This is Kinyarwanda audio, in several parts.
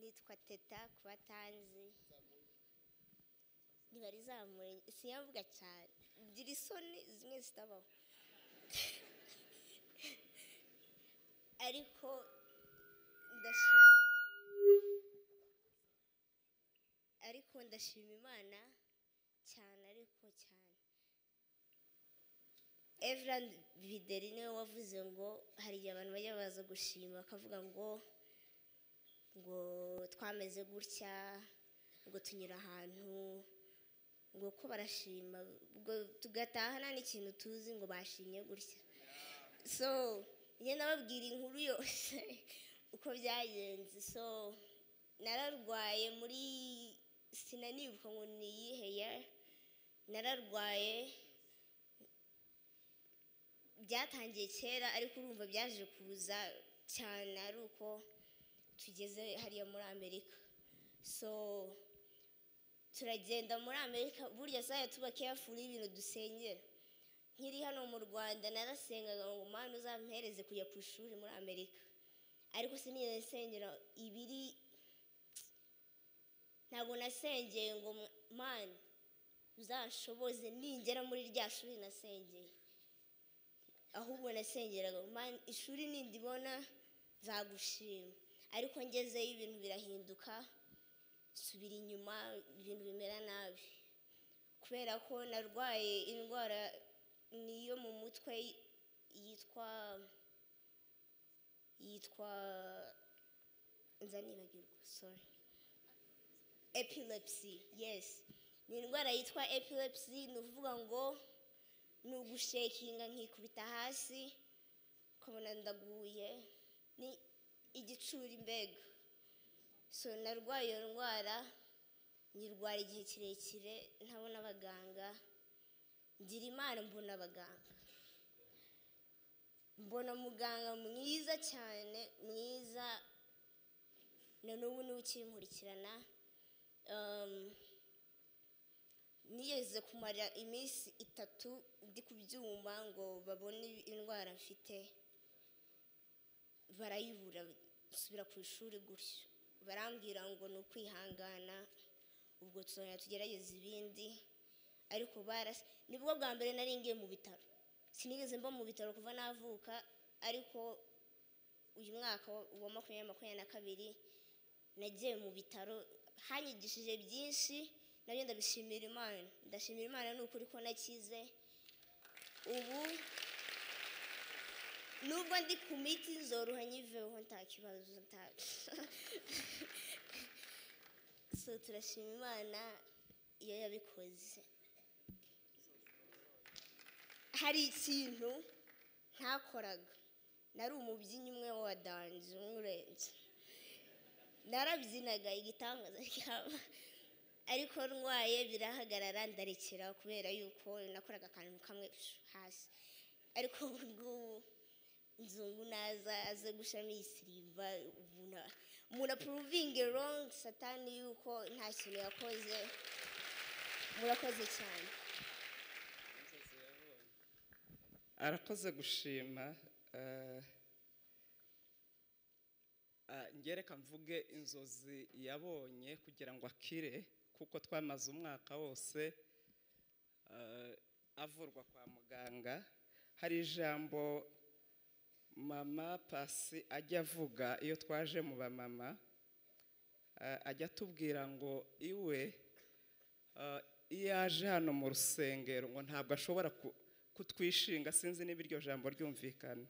Nitwa Teta ku batanzi. Ntibarizamure sinyavuga cyane, ngira isoni zimwe zitabaho. Ariko ndashima Imana cyane, ariko cyane. Evrand Bideri niwe wavuze ngo hari igihe abantu bajya baza gushima bakavuga ngo twameze gutya, ngo tunyura ahantu, ngo ko barashima, ubwo tugataha nta n'ikintu tuzi ngo bashimye gutya. So njye nababwira inkuru yose uko byagenze. So nararwaye muri sinanibuka ngo ni iyihe year, nararwaye byatangiye kera ariko urumva byaje kuza cyane ari uko tugeze hariya muri Amerika. So turagenda muri Amerika, burya saya tuba careful y'ibintu dusengera. Nkiri hano mu Rwanda narasengaga ngo Mana uzampereze kujya ku ishuri muri Amerika, ariko sinigeze nsengera ibiri, ntabwo nasengeye ngo Mana uzashoboze ningera muri rya shuri nasengeye, ahubwo nasengeraga Mana ishuri nindibona nzagushima. Ariko ngezeyo ibintu birahinduka, subira inyuma, ibintu bimera nabi kubera ko narwaye indwara niyo mu mutwe yitwa nzanibagirwa, sorry, epilepsy. Yes, ni indwara yitwa epilepsy. Ni ukuvuga ngo ni ugushekinga nkikubita hasi ukabona ndaguye, ni igicuri mbega. So narwaye iyo ndwara, nyirwara igihe kirekire ntabona abaganga, ngira Imana mbona abaganga, mbona muganga mwiza cyane, mwiza na n'ubu niwe ukinkurikirana. Nigeze kumara iminsi 3 ndi ku byuma ngo babone indwara mfite, barayibura, nsubira ku ishuri gutyo, barambwira ngo ni ukwihangana, ubwo tuzongera tugerageze ibindi. Ariko nibwo bwa mbere nari ngiye mu bitaro, sinigeze mba mu bitaro kuva navuka, ariko uyu mwaka wa 2022 nagiye mu bitaro, hanyigishije byinshi, nabyo ndabishimira Imana. Ndashimira Imana ni ukuri ko nakize. Ubu nubwo ndi ku miti nzoroha nyiveho nta kibazo, nta so turashima Imana iyo yabikoze. Hari ikintu ntakoraga, nari umubyinnyi umwe wa dance umurenze, narabyinaga igitangaza cyaba, ariko ndwaye birahagarara ndarekera kubera yuko nakoraga akantu kamwe hasi. Ariko ubu nzungu naza aze gushami isirimba, umuntu approvinge wrong satani yuko nta kintu yakoze. Murakoze cyane. Arakoze gushima. Ngereka mvuge inzozi yabonye kugira ngo akire, kuko twamaze umwaka wose avurwa kwa muganga. Hari ijambo mama Pasi ajya avuga iyo twaje mu bamama, ajya atubwira ngo iwe iyo aje hano mu rusengero ngo ntabwo ashobora kutwishinga, sinzi niba iryo jambo ryumvikana,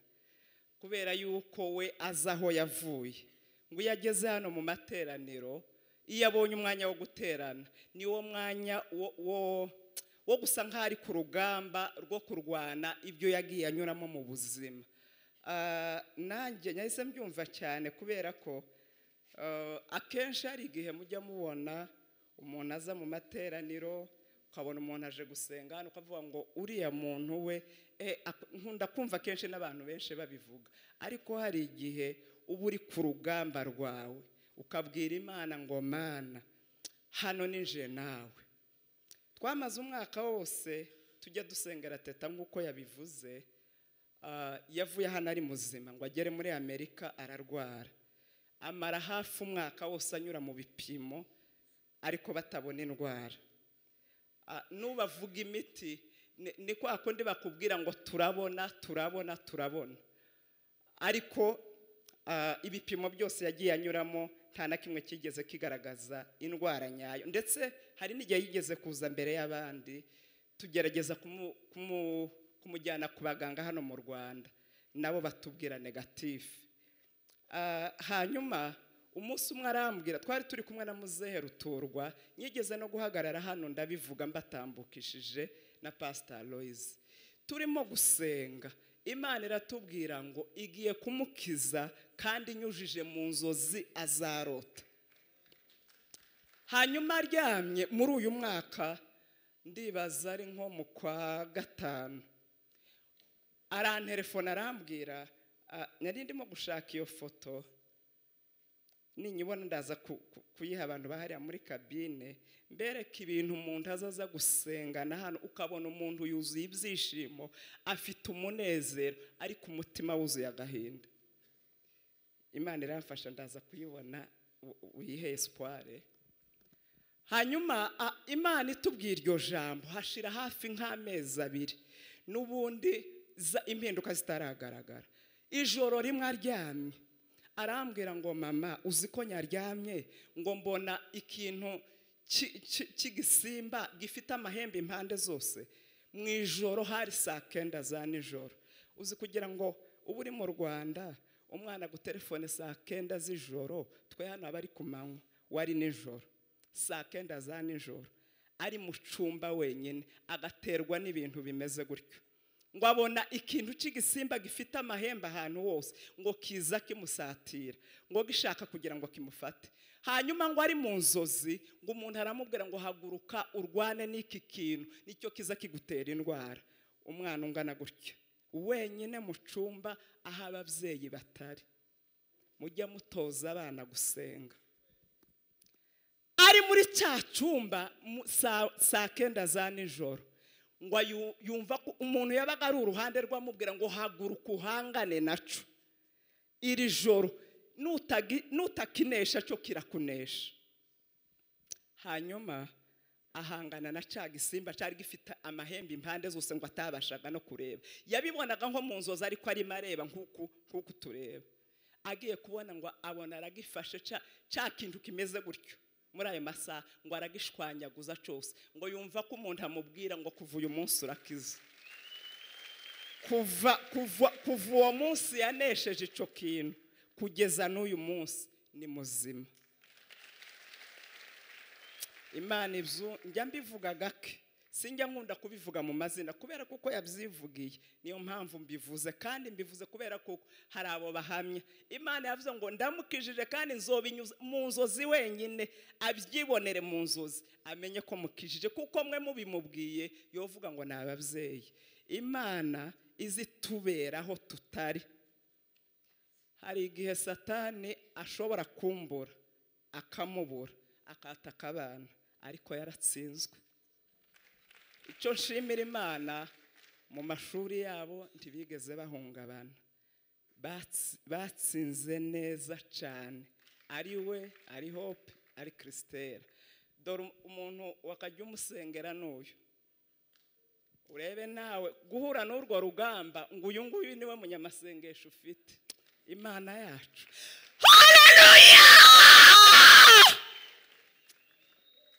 kubera yuko we azi aho yavuye. Ngo iyo ageze hano mu materaniro, iyo abonye umwanya wo guterana, niwo mwanya wo gusa nk'aho ari ku rugamba rwo kurwana ibyo yagiye anyuramo mu buzima. Nanjye nahise mbyumva cyane, kubera ko akenshi hari igihe mujya mubona umuntu aza mu materaniro, ukabona umuntu aje gusenga hano, ukavuga ngo uriya muntu we, nkunda kumva kenshi n'abantu benshi babivuga, ariko hari igihe uba uri ku rugamba rwawe ukabwira Imana ngo Mana hano ninje nawe. Twamaze umwaka wose tujya dusengera Teta nk'uko yabivuze. Yavuye hano ari muzima ngo agere muri Amerika ararwara, Amara hafi umwaka wose anyura mu bipimo ariko batabona indwara. Nubavuga imiti ni kwa kundi bakubwira ngo turabona turabona turabona, ariko ibipimo byose yagiye anyuramo nta na kimwe kigeze kigaragaza indwara nyayo. Ndetse hari n'igihe yigeze kuza mbere y'abandi, tugerageza kumujyana ku baganga hano mu Rwanda, nabo batubwira negative. Hanyuma umunsi umwe arambwira, twari turi kumwe na muzehe Ruturwa, nyigeze no guhagarara hano ndabivuga mbatambukishije na Pastor Aloys, turimo gusenga Imana iratubwira ngo igiye kumukiza kandi inyujije mu nzozi azarota. Hanyuma aryamye muri uyu mwaka, ndibaza ari nko mu kwa 5, arantelefona arambwira, nari ndimo gushaka iyo foto ninyibona ndaza kuyiha abantu bahariya muri kabine, mbereka ibintu umuntu azaza gusengana hano, ukabona umuntu yuzuye ibyishimo, afite umunezero, ariko umutima wuzuye agahinda. Imana iramfasha ndaza kuyibona, uyihe espoir. Hanyuma Imana itubwira iryo jambo, hashira hafi nk'amezi 2 n'ubundi impinduka zitaragaragara. Ijoro rimwe aryamye arambwira ngo mama, uzi ko nyaryamye ngo mbona ikintu cy'igisimba gifite amahembe impande zose. Mu ijoro hari saa 9 za nijoro. Uzi kugira ngo ubu uri mu Rwanda umwana gutelefone saa 9 z'ijoro, twe hano abari ku manywa, wari nijoro saa 9 za nijoro, ari mu cyumba wenyine, agaterwa n'ibintu bimeze gutyo. Ngo abona ikintu cy'igisimba gifite amahembe ahantu hose, ngo kiza kimusatira, ngo gishaka kugira ngo kimufate. Hanyuma ngo ari mu nzozi, ngo umuntu aramubwira ngo haguruka urwane n'iki kintu, nicyo kiza kigutera indwara. Umwana ungana gutya wenyine mu cyumba aho ababyeyi batari. Mujya mutoza abana gusenga. Ari muri cya cyumba saa 9 za nijoro, ngo yumva ko umuntu yabaga ari uruhande rwamubwira ngo haguruka uhangane naco, iri joro nutakinesha cyo kirakunesha. Hanyuma ahangana na cya gisimba cyari gifite amahembe impande zose, ngo atabashaga no kureba. Yabibonaga nko mu nzozi, ariko arimo areba nk'uku tureba. Agiye kubona ngo abona aragifashe cya kintu kimeze gutyo muri ayo masaha, ngo aragishwanyaguza cyose. Ngo yumva ko umuntu amubwira ngo kuva uyu munsi urakiza. Kuva uwo munsi yanesheje icyo kintu kugeza n'uyu munsi ni muzima. Imana ibyo njya mbivuga gake, sinjya nkunda kubivuga mu mazina kubera kuko yabyivugiye, niyo mpamvu mbivuze, kandi mbivuze kubera kuko hari abo bahamya. Imana yavuze ngo ndamukijije kandi nzobinyuza mu nzozi wenyine, abyibonere mu nzozi, amenye ko mukijije, kuko mwe mubimubwiye yovuga ngo ni ababyeyi. Imana izituberaho tutari. Hari igihe Satani ashobora kumbura akamubura akataka abana, ariko yaratsinzwe. Icyo nshimira Imana, mu mashuri yabo ntibigeze bahungabana, batsinze neza cyane. Ari we, ari Hope, ari Christelle. Dore umuntu wakajya umusengera n'uyu, urebe nawe guhura n'urwo rugamba, ngo uyu nguyu niwe munyamasengesho ufite. Imana yacu, haleluya!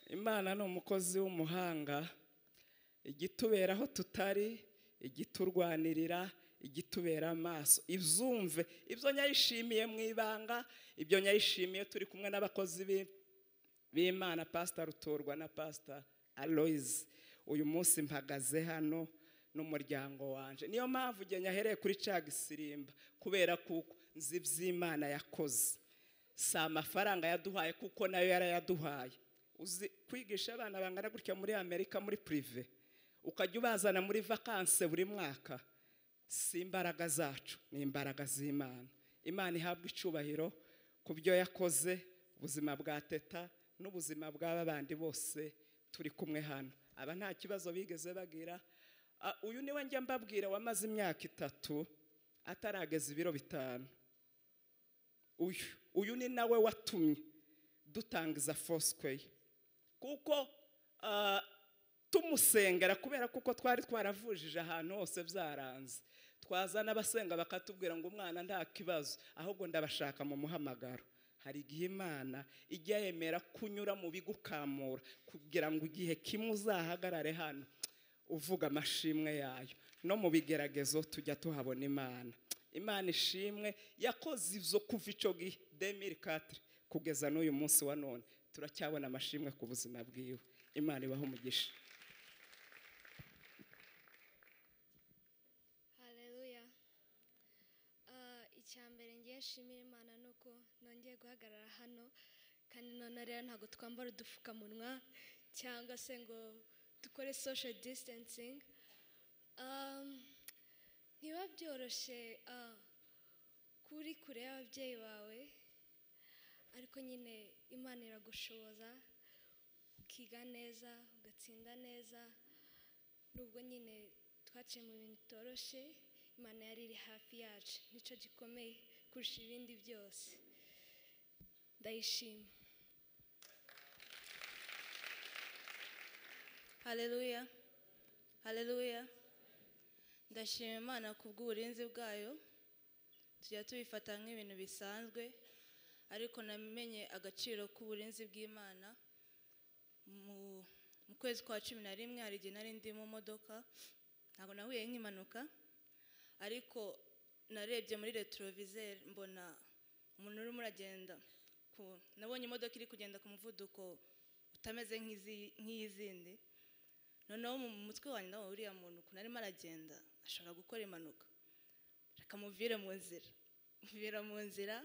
Imana ni umukozi w'umuhanga, igituberaho tutari, igiturwanirira, igitubera amaso. Ibyumve, ibyo nyayishimiye mu ibanga, ibyo nyayishimiye turi kumwe n'abakozi b'Imana, Pastor Ruturwa na Pastor Aloys. Uyu munsi mpagaze hano n'umuryango wanje. Niyo mpamvu igihe nyahereye kuri cya gisirimba, kubera kuko nzi iby'Imana yakoze. Si amafaranga yaduhaye kuko nayo yarayaduhaye. Uzi kwigisha abana bangana gutya muri Amerika muri prive, ukajya ubazana muri vacances buri mwaka, si imbaraga zacu, ni imbaraga z'Imana. Imana ihabwa icyubahiro ku byo yakoze, ubuzima bwa Teta n'ubuzima bw'aba bandi bose turi kumwe hano. Aba nta kibazo bigeze bagira. Uyu niwe njya mbabwira wamaze imyaka 3 atarageza ibiro 5. Uyu ni nawe watumye dutangiza Foursquare, kuko tumusengera kubera kuko twari twaravujije ahantu hose byaranze, twazana abasenga bakatubwira ngo umwana nta kibazo, ahubwo ndabashaka mu muhamagaro. Hari igihe Imana ijya yemera kunyura mu bigukamura kugira ngo igihe kimwe uzahagarare hano uvuga amashimwe yayo. No mu bigeragezo tujya tuhabona Imana. Imana ishimwe yakoze ivyo kuva ico gihe 2004 kugeza n'uyu munsi wa none, turacyabona amashimwe ku buzima bwiwe. Imana ibaho umugisha. Haleluya. Icyambere ngiye nshimira Imana nuko nongeye guhagarara hano, kandi none rero ntago twambara udupfukamunwa cyangwa se ngo dukore social distancing. Ntiba byoroshye kuri kure y'ababyeyi bawe, ariko nyine Imana iragushoboza ukiga neza, ugatsinda neza. Nubwo nyine twaciye mu bintu bitoroshye, Imana yari iri hafi yacu, nicyo gikomeye kurusha ibindi byose. Ndayishima. Haleluya. Haleluya. Ndashima Imana kubw'uburinzi bwayo. Tujya tubifata nk'ibintu bisanzwe, ariko namenye agaciro k'uburinzi bw'Imana mu kwezi kwa 11. Hari igihe nari ndi mu modoka, ntabwo nahuye nk'impanuka, ariko narebye muri retroviseur mbona umuntu urimo uragenda, nabonye imodoka iri kugenda ku muvuduko utameze nk'izindi. Noneho mu mutwe wanjye nawe uriya muntu ukuntu arimo aragenda ashobora gukora impanuka, reka muvire mu nzira. Muvira mu nzira,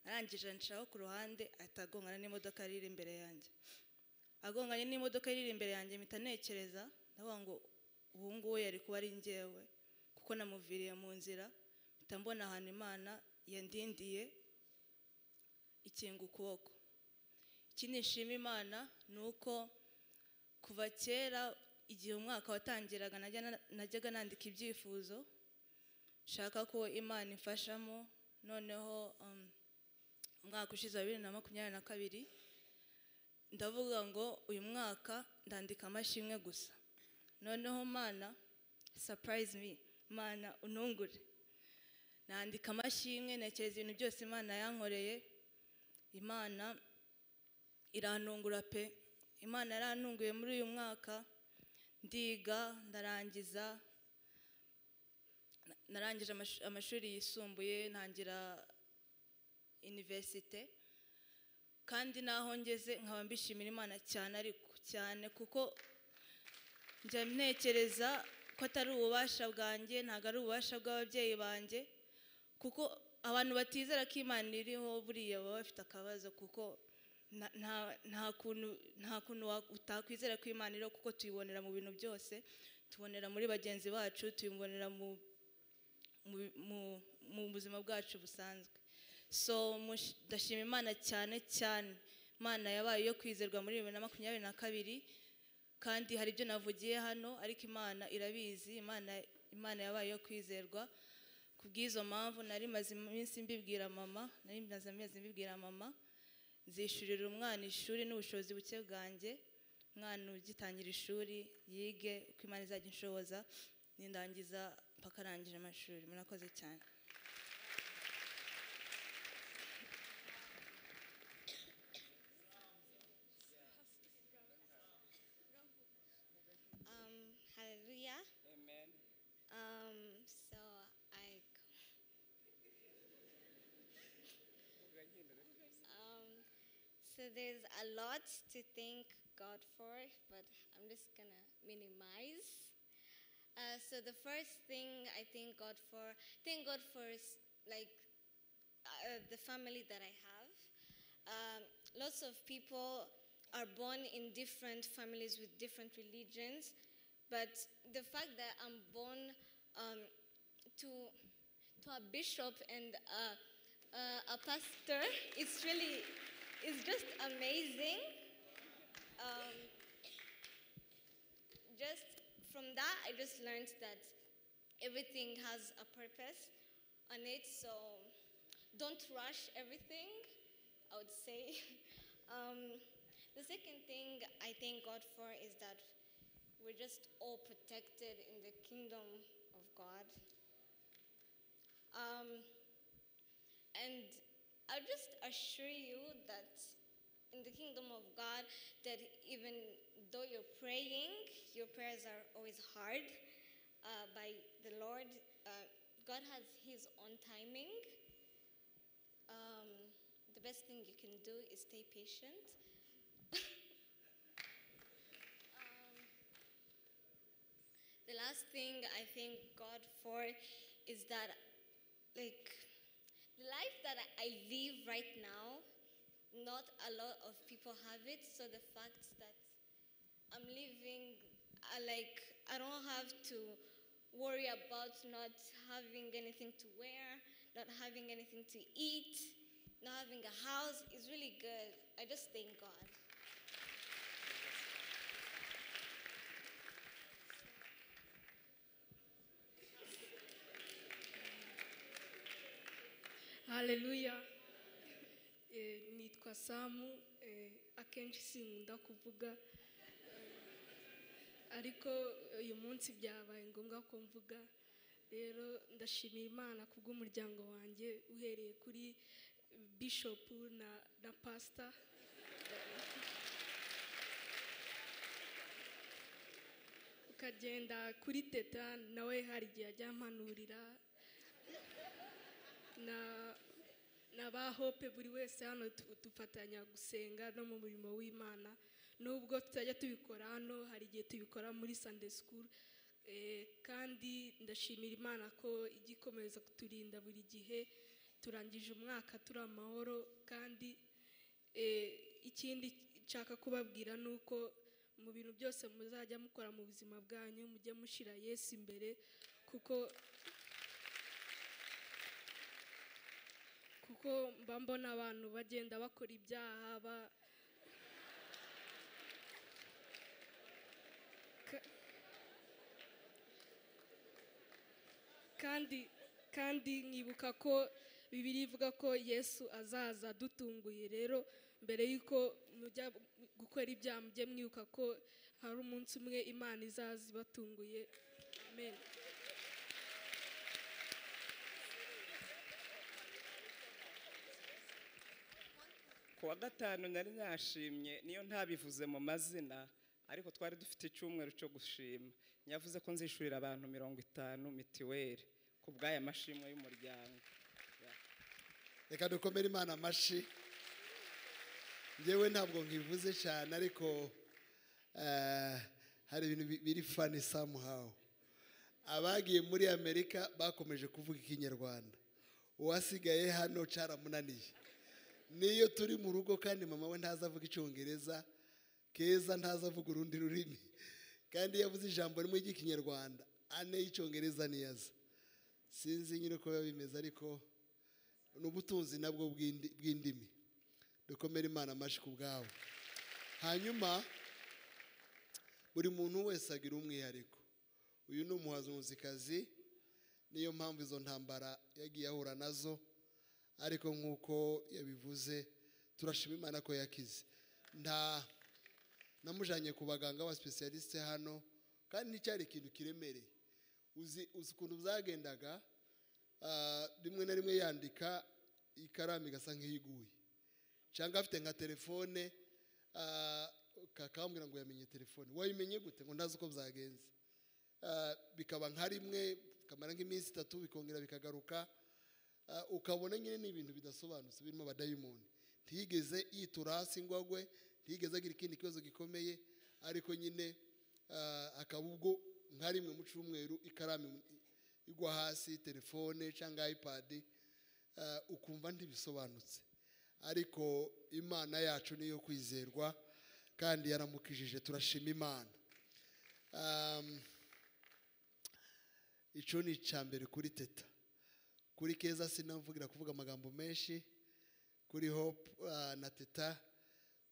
arangije ancaho ku ruhande, ahita agongana n'imodoka iri imbere yanjye. Agonganye n'imodoka iri imbere yanjye, mpita ntekereza ndavuga ngo ubu ngubu yari kuba ari njyewe, kuko namuviriye mu nzira. Mpita mbona ahantu Imana yandindiye ikinga ukuboko. Ikindi nshima Imana ni uko kuva kera igihe umwaka watangiraga najyaga nandika ibyifuzo nshaka ko Imana imfashamo. Noneho umwaka ushize wa 2022 ndavuga ngo uyu mwaka ndandika amashimwe gusa. Noneho Mana surprise me, Mana unungure. Nandika amashimwe, ntekereza ibintu byose Imana yankoreye. Imana irantungura pe. Imana yarantunguye muri uyu mwaka, ndiga ndarangiza, narangije amashuri yisumbuye, ntangira universite, kandi naho ngeze nkaba mbishimira Imana cyane, ariko cyane kuko njya ntekereza ko atari ububasha bwanjye, ntabwo ari ububasha bw'ababyeyi banjye, kuko abantu batizera ko Imana iriho buriya baba bafite akabazo, kuko nta kuntu utakwizera ko Imana iriho, kuko tuyibonera mu bintu byose, tubonera muri bagenzi bacu, tuyibonera mu buzima bwacu busanzwe. So ndashima Imana cyane cyane. Imana yabaye yo kwizerwa muri 2022, kandi hari ibyo navugiye hano ariko Imana irabizi. Imana yabaye yo kwizerwa. Kubw'izo mpamvu nari maze iminsi mbibwira mama, nari maze amezi mbibwira mama, nzishurira umwana ishuri n'ubushobozi buke bwanjye, umwana ugitangira ishuri yige uko Imana izajya inshoboza, nindangiza mpaka arangije amashuri. Murakoze cyane. Hallelujah. Amen. So I so there's a lot to thank God for, but I'm just gonna minimize. So the first thing I thank God for is like the family that I have. Lots of people are born in different families with different religions, but the fact that I'm born to a bishop and a pastor, it's just amazing. Just from that, I just learned that everything has a purpose on it. So Don't rush everything, I would say. The second thing I thank God for is that we're just all protected in the kingdom of God. And I'll just assure you that in the kingdom of God, that even though you're praying, your prayers are always hard by the Lord. God has his own timing. The best thing you can do is stay patient. The last thing I thank God for is that, like, the life that I live right now, not a lot of people have it. So the fact that I'm living, I don't have to worry about not having anything to wear, not having anything to eat, not having a house is really good. I just thank God. Haleluya. Nitwa Samu, akenshi sinkunda kuvuga, ariko uyu munsi byabaye ngombwa ko mvuga. Rero ndashimira Imana kubw'umuryango wanjye, uhereye kuri Bishop na Pastor. Ukagenda kuri Teta, nawe hari igihe ajya ampanurira, na ba Hope, buri wese hano dufatanya gusenga no mu murimo w'Imana. Nubwo tutajya tubikora hano, hari igihe tubikora muri Sunday school. Kandi ndashimira Imana ko ijya ikomeza kuturinda buri gihe. Turangije umwaka turi amahoro. Kandi ikindi nshaka kubabwira ni uko mu bintu byose muzajya mukora mu buzima bwanyu, mujye mushyira Yesu imbere, kuko mba mbona abantu bagenda bakora ibyaha kandi nkibuka ko Bibiliya ivuga ko Yesu azaza dutunguye. Rero mbere yuko mujya gukora ibyaha, mujye mwibuka ko hari umunsi umwe Imana izaza ibatunguye. Amen. Ku wa gatanu nari nashimye, niyo ntabivuze mu mazina, ariko twari dufite icyumweru cyo gushima. Nyavuze ko nzishurira abantu 50 mitiweli ku bw'aya mashimwe y'umuryango. Reka dukomere Imana amashi. Njyewe ntabwo nkivuze cyane, ariko hari ibintu biri funny somehow. Abagiye muri Amerika bakomeje kuvuga Ikinyarwanda, uwasigaye hano cyaramunaniye. Niyo turi mu rugo kandi mama we ntaza avuga Icyongereza, Keza ntaza avuga urundi rurimi, kandi yavuze ijambo rimwe ry'Ikinyarwanda, ane y'Icyongereza niyaza. Sinzi nyine uko biba bimeze, ariko n'ubutunzi nabwo bw'indimi. Dukomere Imana amashi ku bwabo. Hanyuma buri muntu wese agira umwihariko. Uyu ni umuhanzikazi, niyo mpamvu izo ntambara yagiye ahura nazo, ariko nk'uko yabivuze turashima Imana ko yakize. Nta namujanye ku baganga ba specialiste hano, kandi nticyari ikintu kiremereye. Uzi ukuntu byagendaga, rimwe na rimwe yandika ikaramu igasa nk'iyiguye, cyangwa afite nka telefone, kakambwira ngo yamenye telefone. Wayimenye gute? Ngo ntazi uko byagenze. Bikaba nka rimwe, kamara nk'iminsi 3, bikongera bikagaruka. Ukabona nyine ni ibintu bidasobanutse birimo abadayimoni. Ntiyigeze yitura hasi ngo agwe, ntiyigeze agira ikindi kibazo gikomeye, ariko nyine akaba ubwo nka rimwe mu cyumweru ikaramu igwa hasi, telefone cyangwa iPad, ukumva ntibisobanutse. Ariko Imana yacu niyo kwizerwa, kandi yaramukijije, turashima Imana. Icyo ni icya mbere kuri Teta. Kuri Keza sinavugira kuvuga amagambo menshi. Kuri Hope na Teta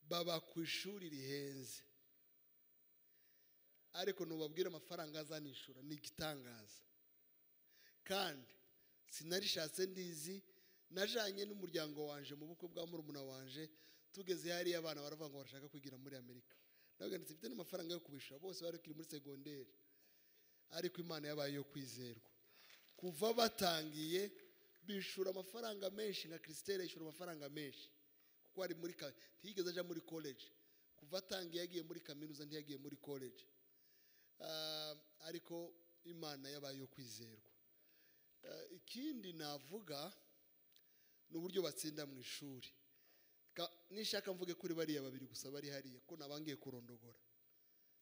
baba ku ishuri rihenze, ariko nubabwira amafaranga azanishura ni igitangaza. Kandi sinarishatse ndizi, Najanye n'umuryango wanje mu bukwe bwa murumuna wanje, tugeze hariya abana baravuga ngo barashaka kwigira muri Amerika. Ndavuga nti mfite n'amafaranga yo kubishura, bose bari kiri muri segonderi. Ariko Imana yabaye yo kwizerwa. Kuva batangiye bishura amafaranga menshi, nka Christelle yishura amafaranga menshi kuko ari muri ntiyigeze aja muri college. Kuva atangiye yagiye muri kaminuza, ntiyagiye muri college. Ariko Imana yabaye yo kwizerwa. Ikindi navuga ni uburyo batsinda mu ishuri. Nishaka mvuge kuri bariya babiri gusa bari hariya ko nabangiye kurondogora.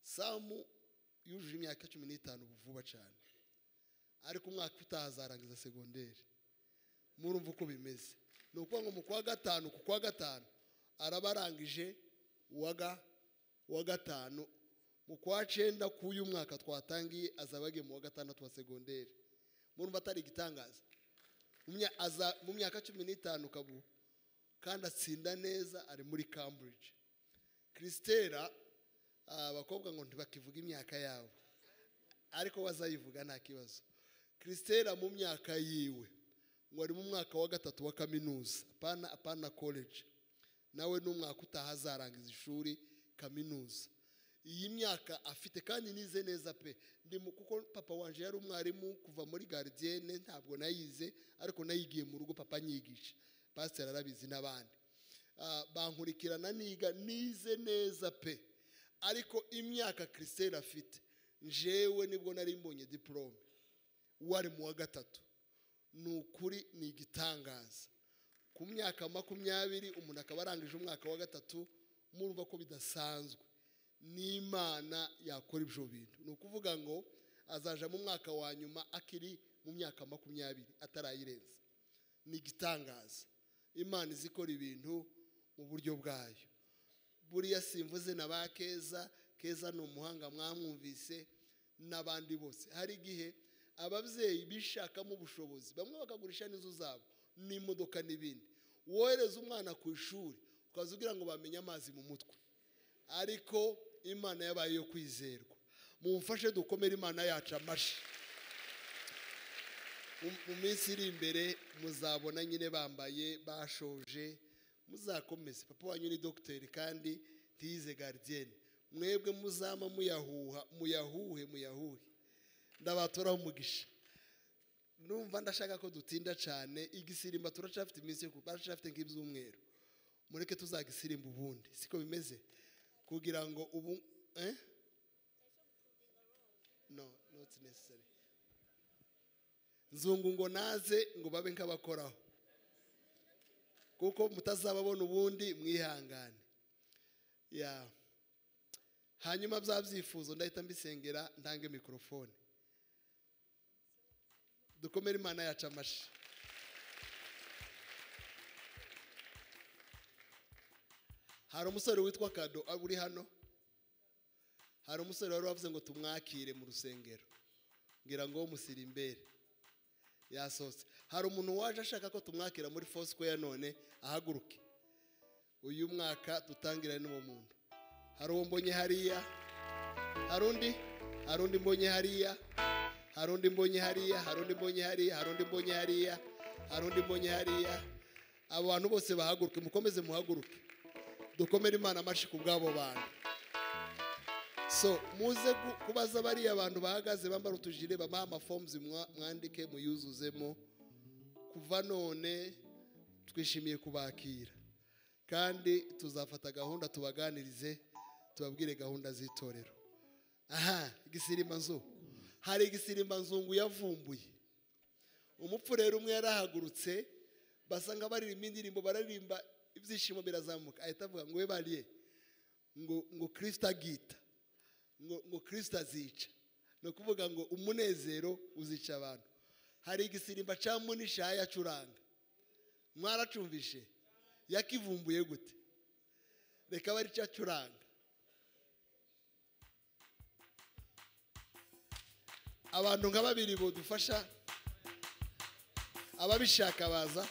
Samu yujuje imyaka 15 vuba cyane, ariko umwaka utaha azarangiza segonderi. Murumva uko bimeze. Ni ukuvuga ngo mu kwa gatanu, ku kwa gatanu arabarangije uwa gatanu, mu kwa 9 k'uyu mwaka twatangiye azaba agiye mu wa 6 wa segonderi. Murumva atari igitangaza? Mu myaka 15 kabu, kandi atsinda neza, ari muri Cambridge. Christella, abakobwa ngo ntibakivuga imyaka yabo, ariko bazayivuga nta kibazo. Christella mu myaka yiwe ngo ari mu mwaka wa 3 wa kaminuza, apana college. Nawe n'umwaka utaha azarangiza ishuri kaminuza. Iyi myaka afite kandi nize neza pe. Kuko papa wanje yari umwarimu kuva muri gardienne, ntabwo nayize ariko nayigiye mu rugo papa anyigisha. Pastor arabizi n'abandi. Bankurikirana niga nize neza pe. Ariko imyaka Christelle afite, njewe nibwo nari mbonye diplome, wari mu wa 3. Nukuri ni igitangaza. Ku myaka 20 umuntu akaba arangije umwaka wa 3, murumva ko bidasanzwe. N'Imana yakora ibyo bintu. Ni ukuvuga ngo azaja mu mwaka wa nyuma akiri mu myaka 20 atarayirenza. Ni igitangaza. Imana izikora ibintu mu buryo bwayo. Buriya simvuze na ba Keza, Keza ni umuhanga mwamwumvise n'abandi bose. Hari igihe ababyeyi bishakamo ubushobozi, bamwe bakagurisha n'inzu zabo n'imodoka n'ibindi. Wohereza umwana ku ishuri ukaza ugira ngo bamenye amazi mu mutwe, ariko Imana yabaye yo kwizerwa. Mumfashe dukomere Imana yacu amashi. Mu minsi iri imbere muzabona nyine bambaye bashoje, muzakomeze. Papa wanyu ni docteur kandi ntiyize gardienne. Mwebwe muzama muyahuha, muyahuhe, muyahuhe. Ndabatora umugisha. Numva ndashaka ko dutinda cyane igisirimba, turacafite iminsi yo baracafite nk'ibyumweru. Mureke tuzagisirimba ubundi, siko bimeze? Kugira ngo ubu No, not necessary. Nzungu ngo naze ngo babe nkabakoraho, kuko mutazababona ubundi mwihangane. Ya hanyuma bya byifuzo ndahita mbisengera, ntange mikrofone. Dukomere Imana yacu amashi. Hari umusore witwa Kado uri hano. Hari umusore wari wavuze ngo tumwakire mu rusengero, ngira ngo musiri imbere yasohotse. Hari umuntu waje ashaka ko tumwakira muri Foursquare none ahaguruke. Uyu mwaka tutangirane n'uwo muntu. Hari uwo mbonye hariya, hari undi, hari undi mbonye hariya, hari undi mbonye hariya, hari undi mbonye hariya, hari undi mbonye hariya, hari undi mbonye hariya. Abo bantu bose bahaguruke, mukomeze muhaguruke. Dukomere Imana amashi ku bw'abo bantu. So muze kubaza bariya abantu bahagaze bambara utujire, babaha amaforms mwandike muyuzuzemo. Kuva none twishimiye kubakira, kandi tuzafata gahunda tubaganirize, tubabwire gahunda z'itorero. Aha igisirimba nzu, hari igisirimba nzungu yavumbuye. Umupfu rero umwe yarahagurutse, basanga baririmba indirimbo, bararirimba ibyishimo birazamuka, ahita avuga ngo we bariye ngo Kristo agita, ngo Kristo azica. No kuvuga ngo umunezero uzica abantu. Hari igisirimba cya Munisha yacuranga, mwaracumvishe? Yakivumbuye gute? Reka bari cyacuranga. Abantu nka babiri bodufasha, ababishaka baza.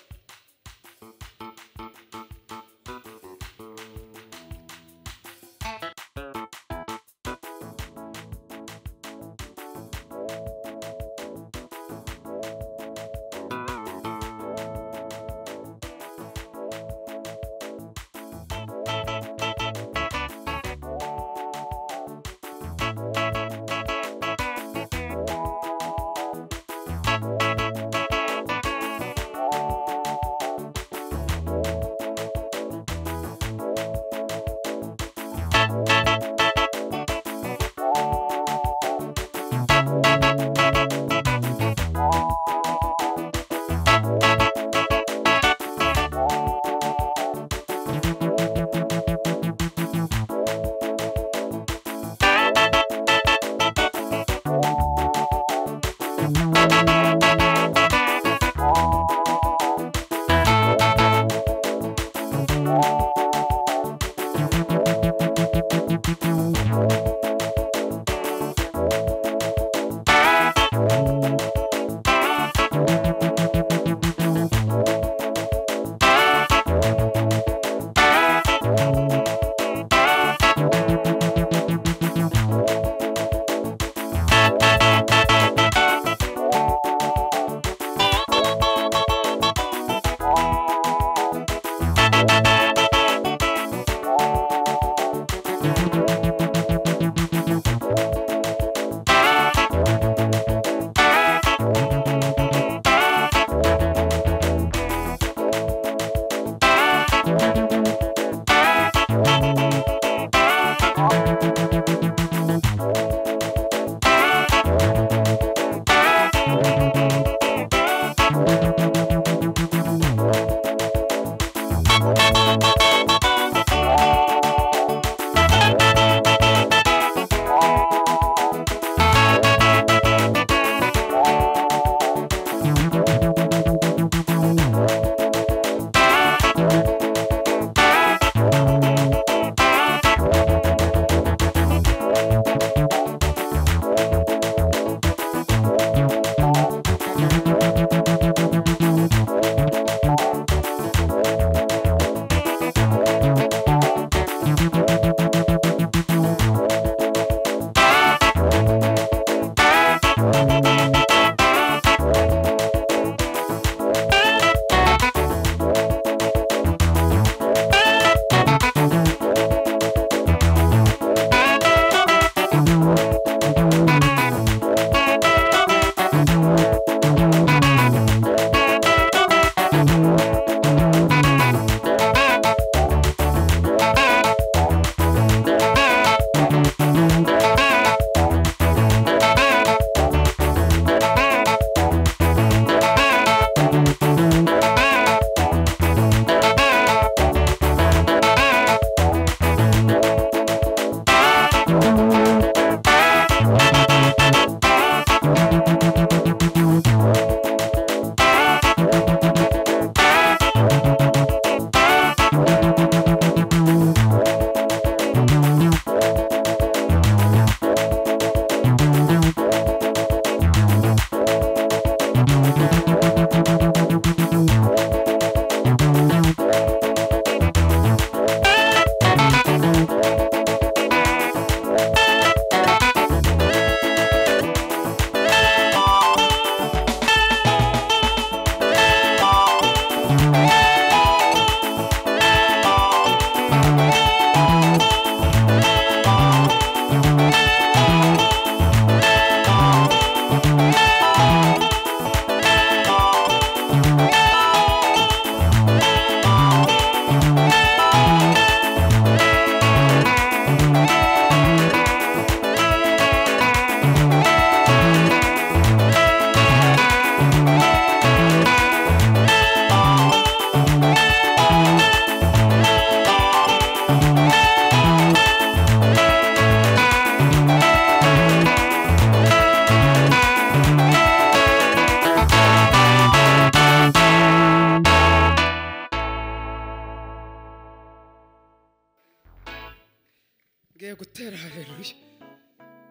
Ngiye gutera haleluya.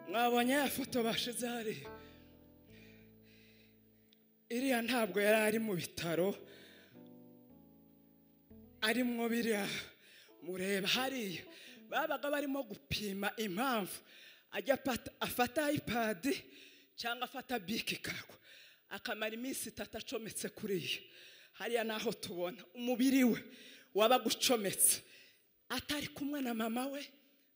Mwabonye ya foto bashize hariya. Iriya ntabwo yari ari mu bitaro, arimwo biriya mureba hariya. Babaga barimo gupima impamvu ajya afata iPad cyangwa afata biki kagwa akamara iminsi itatu acometse kuriya. Hariya naho tubona umubiri we wabaga ucometse, atari kumwe na mama we,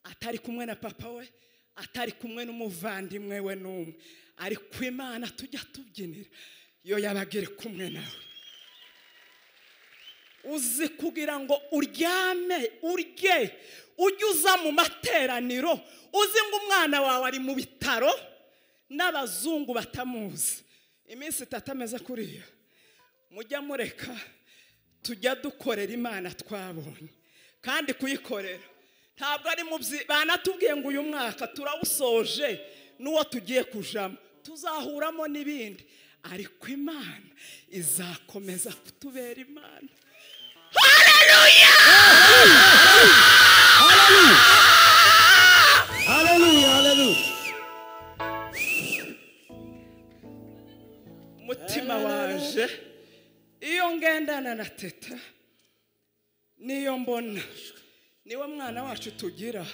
atari kumwe na papa we, atari kumwe n'umuvandimwe we n'umwe. Ariko Imana tujya tubyinira yo yabaga iri kumwe nawe. Uzi kugira ngo uryame urye ujye uza mu materaniro uzi ngo umwana wawe ari mu bitaro n'abazungu batamuzi iminsi itatu ameze kuriya. Mujya mureka tujya dukorera Imana twabonye, kandi kuyikorera ntabwo ari mu banatubwiye ngo uyu mwaka turawusoje n'uwo tugiye kujamo tuzahuramo n'ibindi, ariko Imana izakomeza kutubera Imana. Haleluya! Haleluya, haleluya. Mutima waje iyo ngendana na Teta, niyo mbona niwe mwana wacu tugira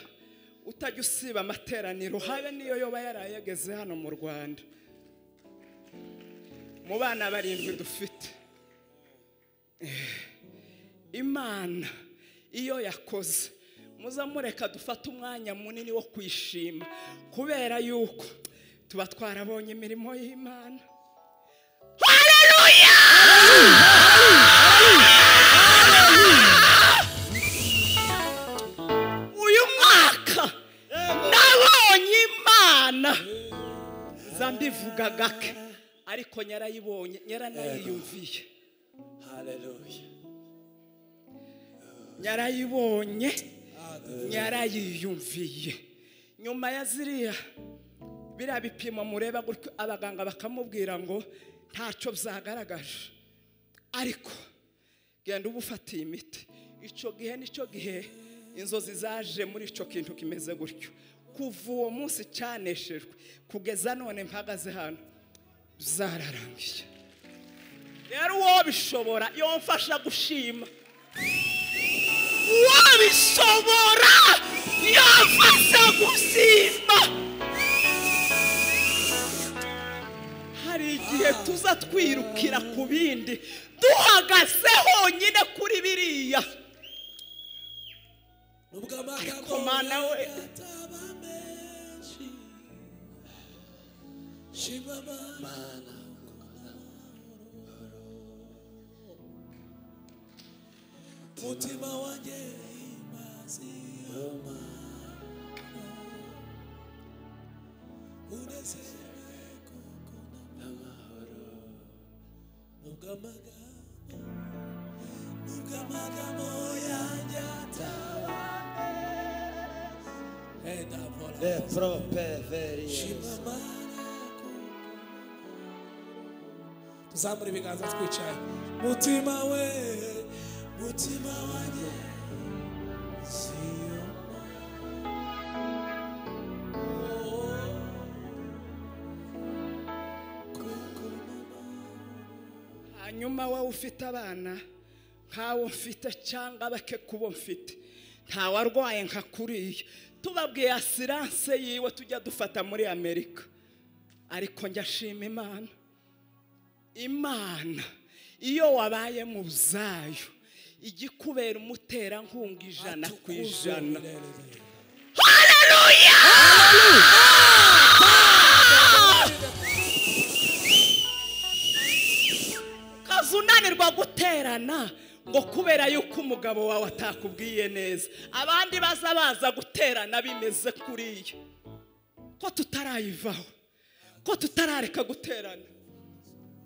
utajya usiba amateraniro, habe niyo yoba yarayageze hano mu Rwanda. Mu bana 7 dufite, Imana iyo yakoze muzamureka dufate umwanya munini wo kwishima, kubera yuko tuba twarabonye imirimo y'Imana. Haleluya! Uyu mwaka nabonye Imana, zambivuga gake ariko nyarayibonye, nyaranayiyumviye. Haleluya. Nyarayibonye, nyarayiyumviye. Nyuma ya ziriya biriya bipimo mureba gutyo, abaganga bakamubwira ngo ntacyo byagaragaje, ariko genda uba ufatiye imiti. Icyo gihe nicyo gihe inzozi zaje muri icyo kintu kimeze gutyo. Kuva uwo munsi cyaneshejwe kugeza none mpagaze hano, byararangiye. Rero uwo bishobora yomfasha gushima, uwo bishobora yomfasha gushima. Hari igihe tuza twirukira ku bindi duhagaze honyine kuri biriya, ariko Mana we mutima wanjye imazi unezerewe kuko n'amahoro, nubwo amagambo yanjye ataba tuzamura ibiganza twicaye. Mutima we, mutima wanjye siyo Hanyuma wowe ufite abana nkawo mfite cyangwa bake kubo mfite, ntawarwaye nka kuriya, tubabwiye asiranse yiwe tujya dufata muri Amerika. Ariko njya shima Imana. Imana iyo wabaye mu byayo igikubera umuterankunga 100%. Haleluya! Kazunanirwa guterana ngo kubera yuko umugabo wawe atakubwiye neza, abandi baza baza guterana bimeze kuriya. Ko tutarayivaho, ko tutarareka guterana,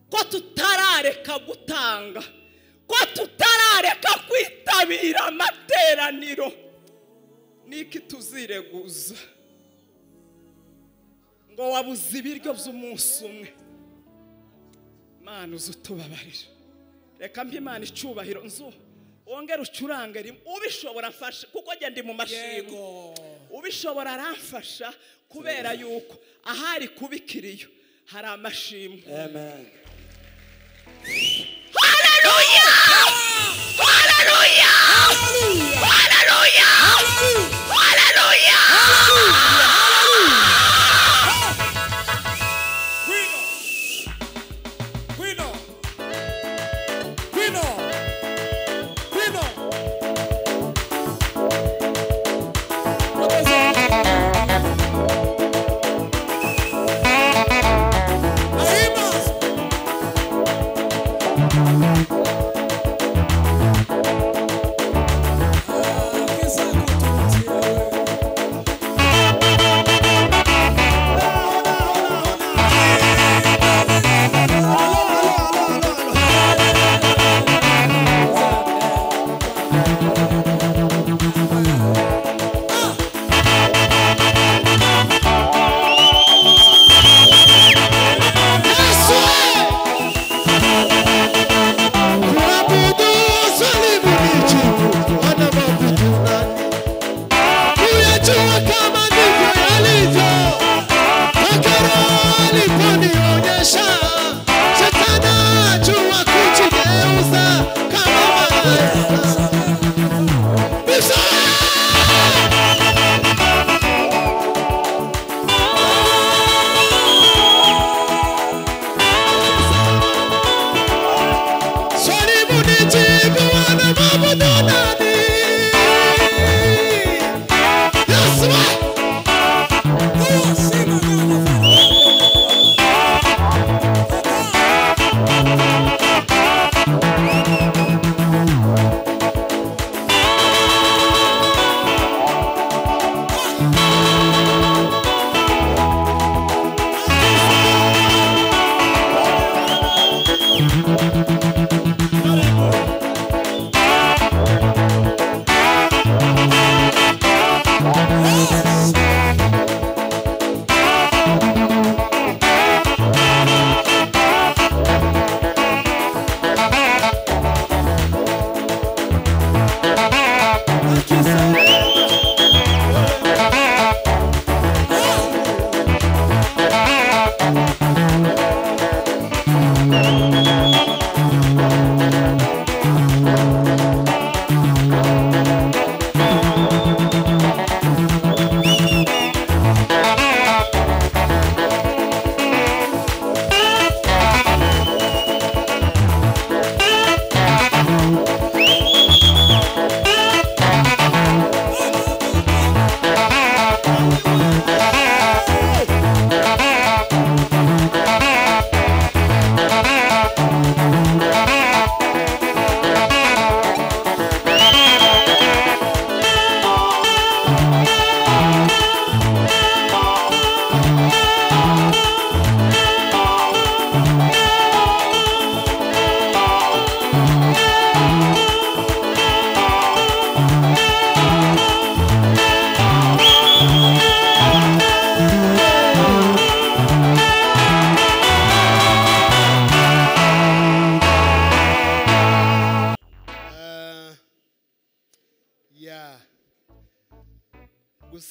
ko tutarareka gutanga, ko tutarareka kwitabira amateraniro, niki tuzireguza ngo wabuze ibiryo by'umunsi umwe? Mana uzutubabarira. Reka mpa Imana icyubahiro, nzu wongere ucurange rimwe ubishobora mfasha, kuko njye ndi mu mashimwe. Ubishobora aramfasha, kubera yuko ahari kubikiriyo hari amashimwe. Amen. Haleluya! Haleluya! Haleluya! Haleluya! Gwino! Gwino! Gwino! Gwino! Ahimazwe!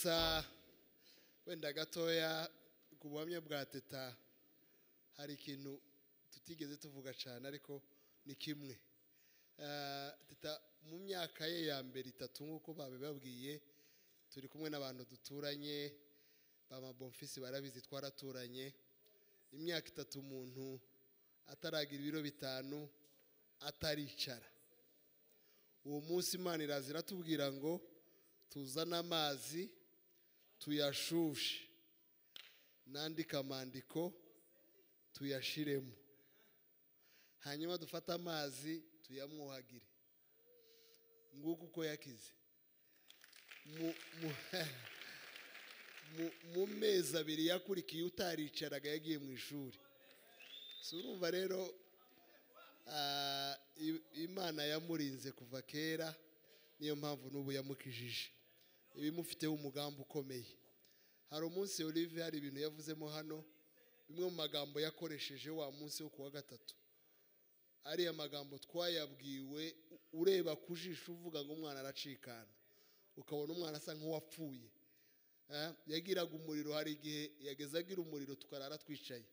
Gusa wenda gatoya ku buhamya bwa Teta hari ikintu tutigeze tuvuga cyane ariko ni kimwe. Teta mu myaka ye ya mbere itatu nk'uko babibabwiye, turi kumwe n'abantu duturanye, ba Bonfisi barabizi twaraturanye. Imyaka itatu umuntu ataragira ibiro 5 ataricara. Uwo munsi Imana iraza iratubwira ngo tuzane amazi tuyashushe, nandika amandiko tuyashiremo, hanyuma dufate amazi tuyamwuhagire. Nguko uko yakize. Mu mezi 2 yakurikiye utaricaraga yagiye mu ishuri. So urumva rero Imana yamurinze kuva kera, niyo mpamvu n'ubu yamukijije. Ibimufiteho umugambi ukomeye. Hari umunsi Olivier hari ibintu yavuzemo hano, bimwe mu magambo yakoresheje wa munsi wo kuwa gatatu. Ariya magambo twayabwiwe ureba kujisho uvuga ngo umwana aracikana, ukabona umwana asa nk'uwapfuye. Yagiraga umuriro, hari igihe yageze agira umuriro tukarara twicaye,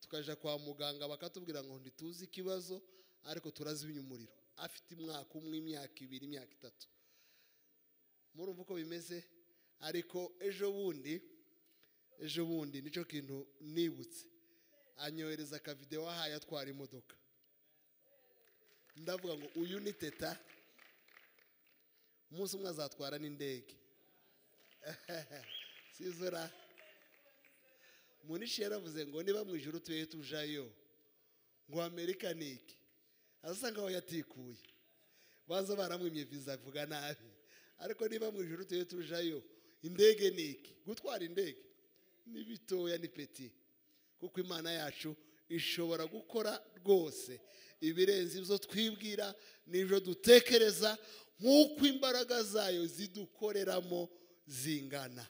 tukaja kwa muganga bakatubwira ngo ntituzi ikibazo ariko turazimya umuriro. Afite umwaka umwe, imyaka 2, imyaka 3. Murumva uko bimeze. Ariko ejo bundi nico kintu nibutse, anyohereza ka video ahaye atwara imodoka. Ndavuga ngo uyu ni Teta, umunsi umwe azatwara n'indege. Sizora Munishi yaravuze ngo niba mu ijuru tuye tujayo ngo Amerika niki, asa nkaho yatikuye, baza baramwimye visa avuga nabi. Ariko niba mu ijuru tuye tujayo indege niki, gutwara indege ni bitoya ni peti, kuko Imana yacu ishobora gukora rwose ibirenze ibyo twibwira n'ibyo dutekereza, nk'uko imbaraga zayo zidukoreramo zingana.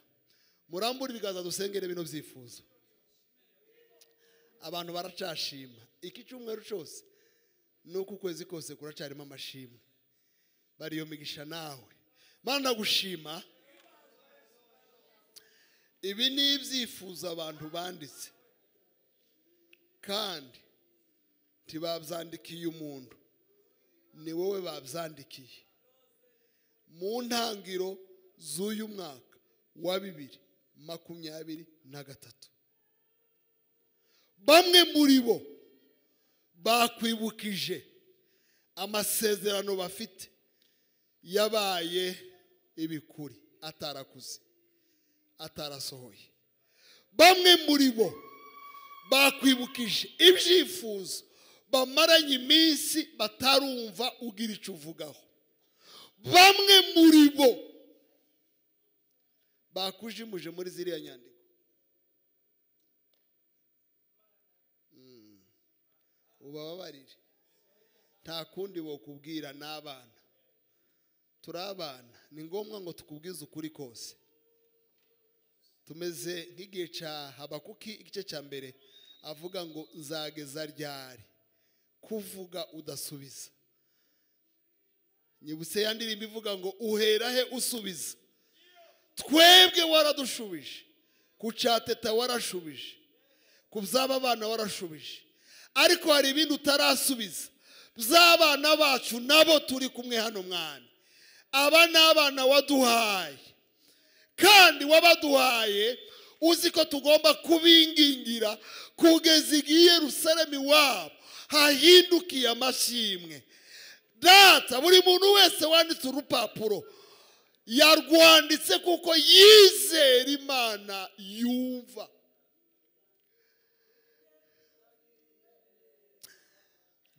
Murambura ibiganza dusengere bino byifuzo. Abantu baracashima iki cyumweru cyose nuko ukwezi kose kuracarimo amashimwe. Bariyo migisha nawe Mana ndagushima. Ibi ni ibyifuzo abantu banditse kandi ntibabyandikiye umuntu, ni wowe babyandikiye. Mu ntangiro z'uyu mwaka wa 2023 bamwe muri bo bakwibukije amasezerano bafite yabaye ibikuri atarakuze atarasohoye. Bamwe muri bo bakwibukije ibyifuzo bamaranye iminsi batarumva ugira icyo uvugaho. Bamwe muri bo bakujimuje muri ziriya nyandiko. Ubababarire, nta kundi bokubwira n'abana. Turabana, ni ngombwa ngo tukubwize ukuri kose. Tumeze nk'igihe cya Habakuki igice cya mbere avuga ngo nzageza ryari kuvuga udasubiza. Nyibutse ya ndirimbo ivuga ngo uhera he usubiza. Twebwe waradushubije, ku cya Teta warashubije, ku by'aba bana warashubije, ariko hari ibindi utarasubiza by'abana bacu nabo turi kumwe hano mwana. Aba ni abana waduhaye, kandi wabaduhaye uzi ko tugomba kubingingira kugeza igihe Yerusalemu iwabo hahindukiye amashimwe. Data, buri muntu wese wanditse urupapuro yarwanditse kuko yizera Imana yumva.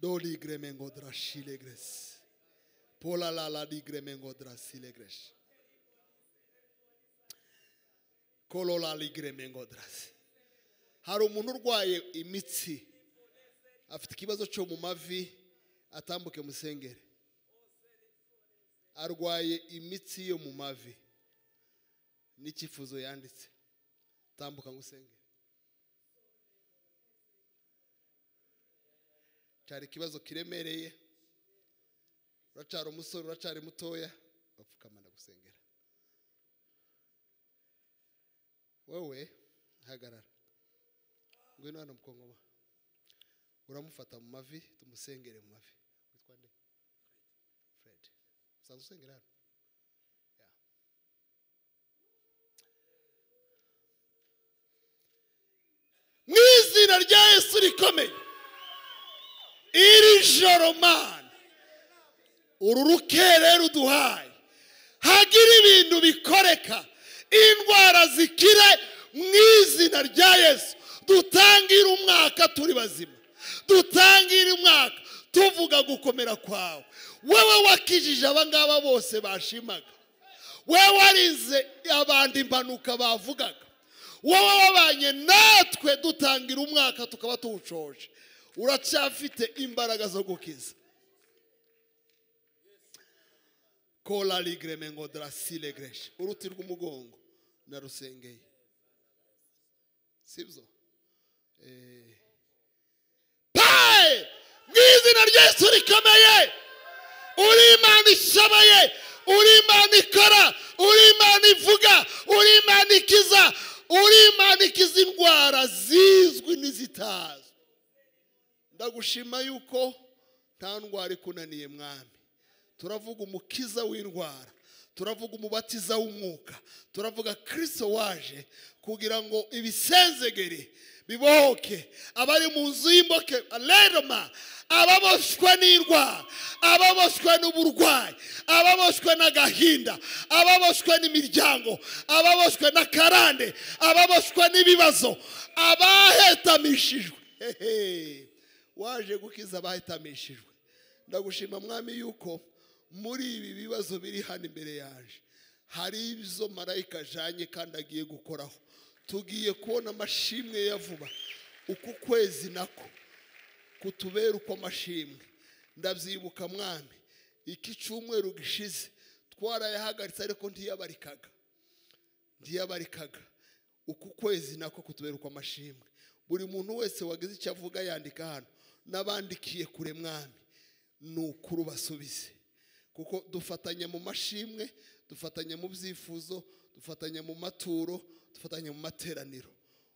Doli gremengo drashilegres pola la la di gremengo drasilegres kolola li gremengo dras. Hari umuntu urwaye imitsi afite ikibazo cyo mu mavi, atambuke musengere. Arwaye imitsi yo mu mavi n'icyifuzo yanditse, tambuka ngusengere. Cyari ikibazo kiremereye, uracara umusore, uracari mutoya, bapfukama ndagusengera. Wowe hagarara, ngwino hano mukongoma, uramufata mu mavi tumusengere mu mavi. Witwa nde? Fred. Usanzwe usengera hano? Mu izina rya Yesu rikomeye, iri joro Mana uru rukerera uduhaye, hagira ibintu bikoreka, indwara zikire mu izina rya Yesu. Dutangire umwaka turi bazima, dutangire umwaka tuvuga gukomera kwawe. Wewe wakijije abangaba bose bashimaga, wewe warinze abandi impanuka bavugaga, wowe wabanye natwe dutangira umwaka tukaba tuwucoje. Uracyafite imbaraga zo gukiza. Kola ligremengo drasile gresh. Uruti rw'umugongo narusengeye, sibyo? Pae mu izina rya Yesu rikomeye, uri Imana ishoboye, uri Imana ikora, uri Imana ivuga, uri Imana ikiza, uri Imana ikiza indwara zizwi n'izitazwi. Ndagushima yuko nta ndwara ikunaniye Mwami. Turavuga umukiza w'indwara, turavuga umubatiza w'umwuka, turavuga Kristo waje kugira ngo ibisenzegeri bibohoke, abari mu nzu y'imboke leroma, ababoshwe n'indwara, ababoshwe n'uburwayi, ababoshwe n'agahinda, ababoshwe n'imiryango, ababoshwe n'akarande, ababoshwe n'ibibazo, abahetamishijwe. Waje gukiza abahetamishijwe. Ndagushima Mwami yuko muri ibi bibazo biri hano imbere yaje hari ibyo marayika ajanye kandi agiye gukoraho. Tugiye kubona amashimwe ya vuba. Uku kwezi nako kutubera uko amashimwe. Ndabyibuka Mwami, iki cyumweru gishize twarayahagaritse ariko ntiyabarikaga, ntiyabarikaga. Uku kwezi nako kutubera uko amashimwe. Buri muntu wese wagize icyo avuga yandika hano, n'abandikiye kure Mwami, nukuru basubize, kuko dufatanya mu mashimwe, dufatanya mu byifuzo, dufatanya mu maturo, dufatanya mu materaniro.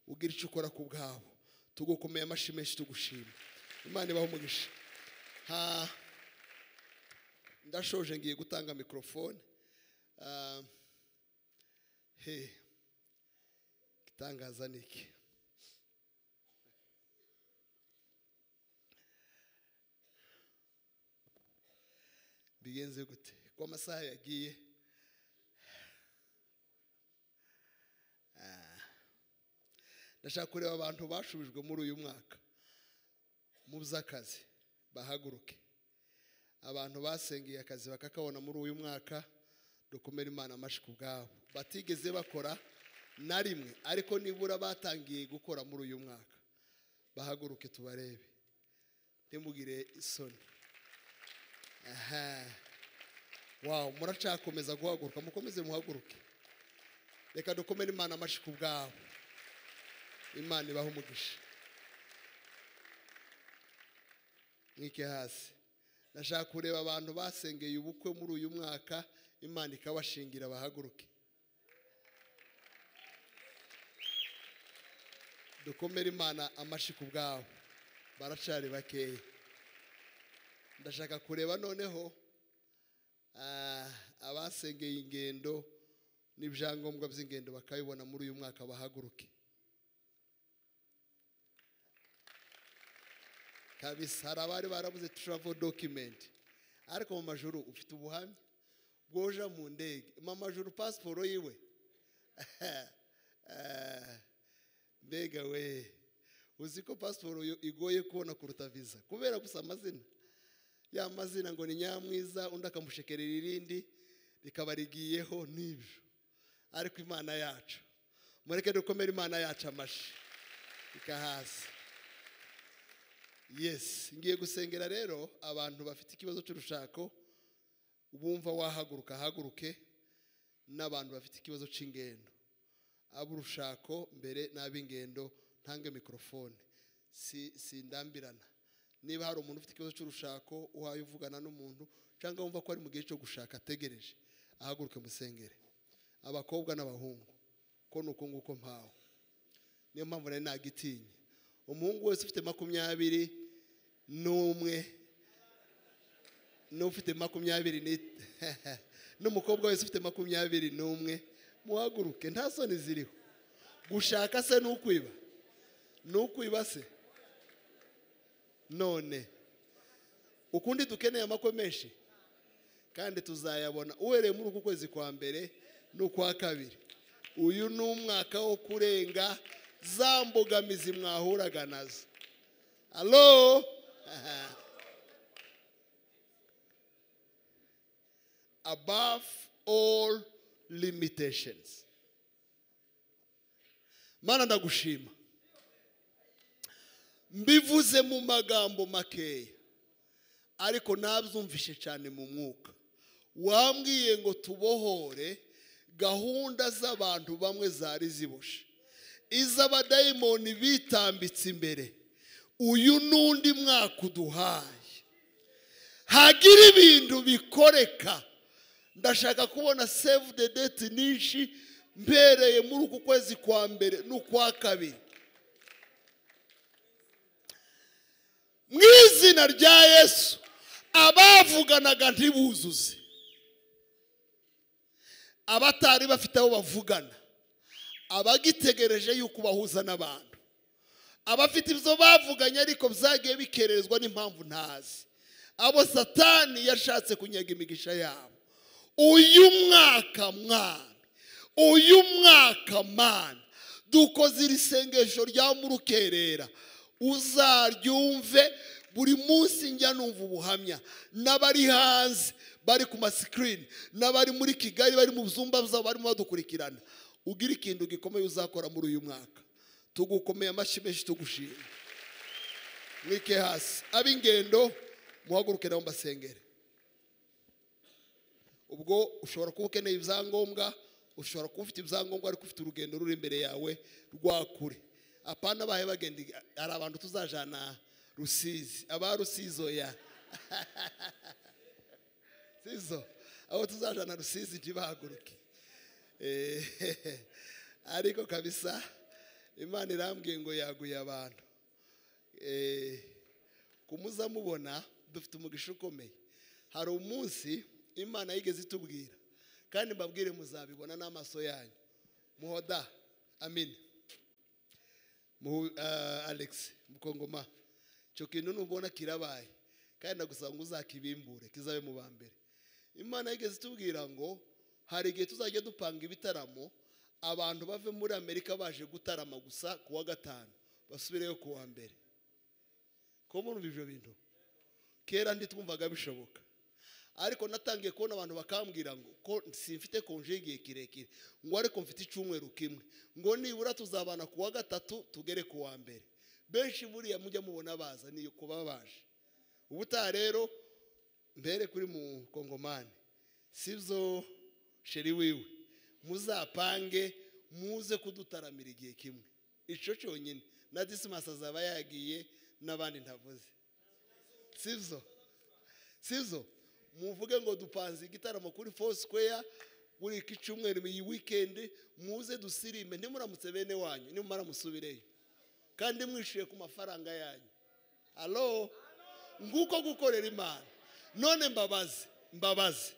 Ugira icyo ukora ku bwabo. Tugukomeye amashimwe tugushima. Imana ibahe umugisha. Ndashoje ngiye gutanga mikrofone. Gitangaza niki? Bigenze gute? Ko amasaha yagiye. Ndashaka kureba abantu bashubijwe muri uyu mwaka mu by'akazi bahaguruke. Abantu basengeye akazi bakakabona muri uyu mwaka, dukomere Imana amashi ku bwabo. Batigeze bakora na rimwe, ariko nibura batangiye gukora muri uyu mwaka, bahaguruke tubarebe, ntimugire isoni. Aha. Wow, muracakomeza guhaguruka, mukomeze muhaguruke. Reka dukomere Imana amashi ku bwabo. Imana ibahe umugisha. Mwike hasi. Ndashaka kureba abantu basengeye ubukwe muri uyu mwaka, Imana ikabashingira bahaguruke. Dukomere Imana amashi ku bwabo. Baracari bakeya. Ndashaka kureba noneho abasengeye ingendo n'ibyangombwa by'ingendo bakabibona muri uyu mwaka bahaguruke. Kabisa hari abari barabuze travel document, ariko mu majuru ufite ubuhamya bwoja mu ndege. Mama juru passport yiwe mbega we, uzi ko passport igoye kubona kuruta visa kubera gusa amazina ya mazina ngo ni Nyamwiza, undi akamushekerera irindi rikaba rigiyeho n'ibyo. Ariko Imana yacu, mureke dukomere Imana yacu amashi ikahasi. Yes, ngiye gusengera rero abantu bafite ikibazo cy'urushako, ubumva wahaguruka haguruke, n'abantu bafite ikibazo c'ingendo, aburushako mbere n'ab'ingendo ntange mikrofone. Si ndambirana. Niba hari umuntu ufite ikibazo cy'urushako uhaye uvugana n'umuntu cyangwa wumva ko ari mu gihe cyo gushaka ategereje, ahaguruke musengere. Abakobwa n'abahungu. Ko nuko nguko mpawe. Niyo mpamvu nari nagitinye. Umuhungu wese ufite 21 n'ufite 20 n'umukobwa wese ufite 21 muhaguruke, nta soni ziriho. Gushaka se n'ukwiba, n'ukwiba se. None ukundi dukeneye amakwe menshi kandi tuzayabona uhereye muri uku kwezi kwa mbere n'ukwa kabiri. Uyu ni umwaka wo kurenga za mbogamizi mwahuraga nazo. Allo? Above all limitations. Mana ndagushima. Mbivuze mu magambo makeya, ariko nabyumvishe cyane mu mwuka. Wambwiye ngo tubohore gahunda z'abantu bamwe zari ziboshe, iz'abadayimoni bitambitse imbere. Uyu n'undi mwaka uduhaye hagira ibintu bikoreka. Ndashaka kubona save the date nyinshi mbereye muri uku kwezi kwa mbere n'ukwa kabiri. Mu izina rya Yesu, abavuganaga ntibuzuze, abatari bafite aho bavugana, abagitegereje yuko bahuza n'abantu, abafite ibyo bavuganye ariko byagiye bikererezwa n'impamvu ntazi, abo Satani yashatse kunyaga imigisha yabo. Uyu mwaka Mwami, uyu mwaka Mana, dukoze iri sengesho rya murukerera, uzaryumve. Buri munsi njya numva ubuhamya n'abari hanze bari ku masikirini, n'abari muri Kigali bari mu byumba byabo barimo badukurikirana. Ugira ikintu gikomeye uzakora muri uyu mwaka. Tugukomeye amashyi menshi, tugushima. Mwike hasi ab'ingendo, muhaguruke nabo mbasengere. Ubwo ushobora kuba ukeneye ibyangombwa, ushobora kuba ufite ibyangombwa ariko ufite urugendo ruri imbere yawe rwa kure. Apana bahe bagenda, hari abantu tuzajana Rusizi, aba Rusizo ya Sizo, abo tuzajana Rusizi ntibahaguruke. Ariko kabisa Imana irambwiye ngo yaguye abantu. Kumuza mubona dufite umugisha ukomeye. Hari umunsi Imana yigeze itubwira, kandi mbabwire muzabibona n'amaso yanyu. Muhoda, amin. Alex Mukongoma, icyo kintu nubona kirabaye kandi ndagusaba ngo uzakibimbure kizabe mu ba mbere. Imana yigeze itubwira ngo hari igihe tuzajya dupanga ibitaramo, abantu bave muri Amerika baje gutarama gusa kuwa gatanu, basubireyo kuwa mbere. Ko murumva ibyo bintu? Kera nditwumvaga bishoboka, ariko natangiye kubona abantu bakambwira ngo ko simfite konje y'igihe kirekire, ngo ariko mfite icyumweru kimwe, ngo nibura tuzabana kuwa gatatu tugere kuwa mbere. Benshi buriya mujya mubona baza niyo kuba baje. Ubutaha rero mbere kuri mukongomani, sibyo sheri wiwe, muzapange muze kudutaramira igihe kimwe, icyo cyonyine. Na Dismas azaba yagiye n'abandi ntavuze, sibyo? Sibyo? Muvuge ngo dupanze igitaramo kuri Foursquare buri iki cyumweru, iyi weekend muze dusirime, ntimuramutse bene wanyu, nimumara musubireyo kandi mwishyuye ku mafaranga yanyu. Allo? Nguko gukorera Imana. None mbabaze, mbabaze,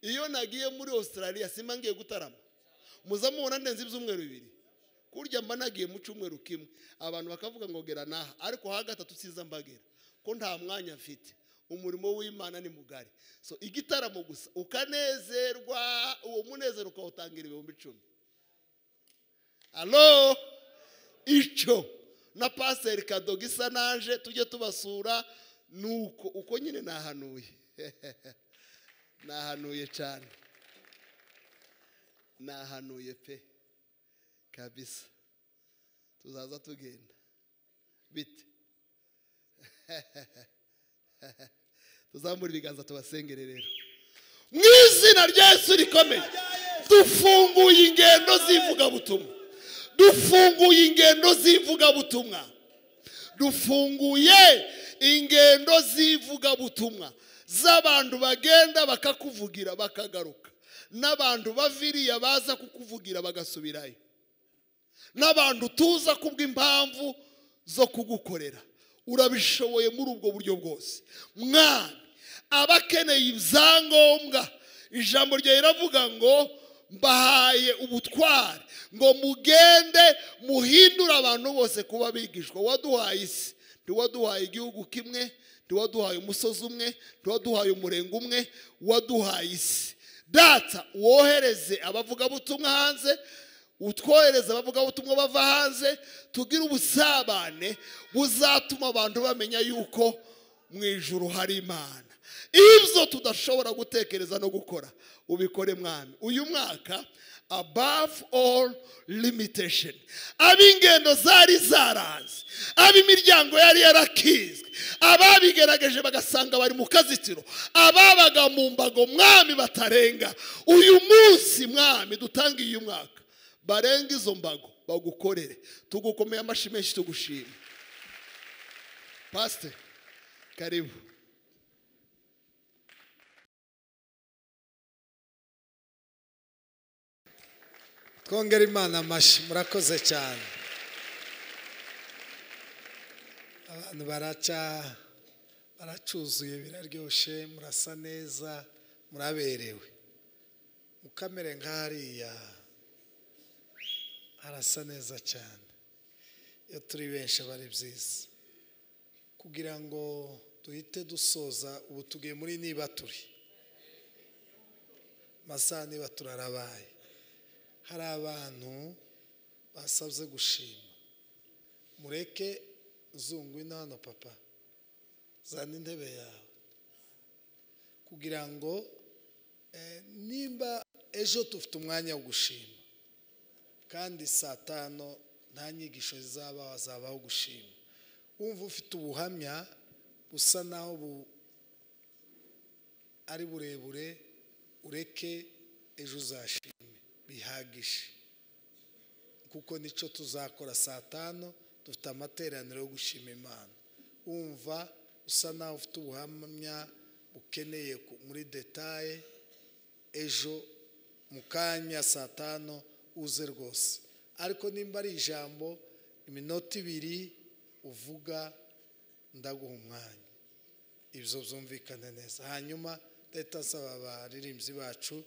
iyo nagiye muri Australia simba ngiye gutarama, muza mubona ndenze ibyumweru bibiri, kurya mba nagiye mu cyumweru kimwe, abantu bakavuga ngo gera naha, ariko ha gatatu siza mbagera ko nta mwanya mfite. Umurimo w'Imana ni mugari. So igitaramo gusa ukanezerwa, uwo munezero ukawutangira 10,000. Allo? Icyo na Pastor Kadogisa naje tujye tubasura, nuko uko nyine nahanuye. Nahanuye cyane, nahanuye pe kabisa. Tuzaza tugenda bite. Tuzamura ibiganza tubasengere rero mu izina rya Yesu rikomeye. Dufunguye ingendo z'ivugabutumwa, dufunguye ingendo z'ivugabutumwa, dufunguye ingendo z'ivugabutumwa z'abantu bagenda bakakuvugira bakagaruka, n'abantu baviriya baza kukuvugira bagasubirayo. N'abantu tuza kubw'impamvu zo kugukorera, urabishoboye muri ubwo buryo bwose. Mwami, abakeneye ibyangombwa, ijambo ryawe riravuga ngo mbahaye ubutware ngo mugende muhindure abantu bose kuba abigishwa. Waduhaye isi, ntiwaduhaye igihugu kimwe, ntiwaduhaye umusozi umwe, ntiwaduhaye umurenge umwe, waduhaye isi. Data, wohereze abavugabutumwa hanze, utwohereze abavugabutumwa bava hanze, tugire ubusabane buzatuma abantu bamenya yuko mu ijuru hari Imana. Ibyo tudashobora gutekereza no gukora, ubikore Mwami. Uyu mwaka above all limitation, ab'ingendo zari zaranze, ab'imiryango yari yarakizwe, ababigerageje bagasanga bari mu kazitiro, ababaga mu mbago Mwami batarenga, uyu munsi Mwami dutangiye uyu mwaka, barenga izo mbago bagukorere. Tugukomeye amashyi menshi, tugushima. Pastor, karibu. Twongere Imana amashyi, murakoze cyane. Abantu baracuzuye, biraryoshe, murasa neza, muraberewe. Mukamere nk'hariya harasa neza cyane. Iyo turi benshi aba ari byiza. Kugira ngo duhite dusoza, ubu tugiye muri niba turi masaha niba turarabaye. Hari abantu basabye gushima. Mureke zungu ino hano papa, zana intebe yawe, kugira ngo nimba ejo tufite umwanya wo gushima, kandi saa 5 nta nyigisho zizaba, hazabaho gushima. Wumva ufite ubuhamya busa naho ari burebure, ureke ejo uzashime bihagije, kuko nico tuzakora saa 5. Dufite amateraniro yo gushima Imana. Wumva usa naho ufite ubuhamya ukeneye muri detaye, ejo mu kanya saa 5 uze rwose. Ariko nimba ari ijambo iminota 2 uvuga, ndaguha umwanya, ibyo byumvikane neza. Hanyuma leta nsaba abaririmbyi bacu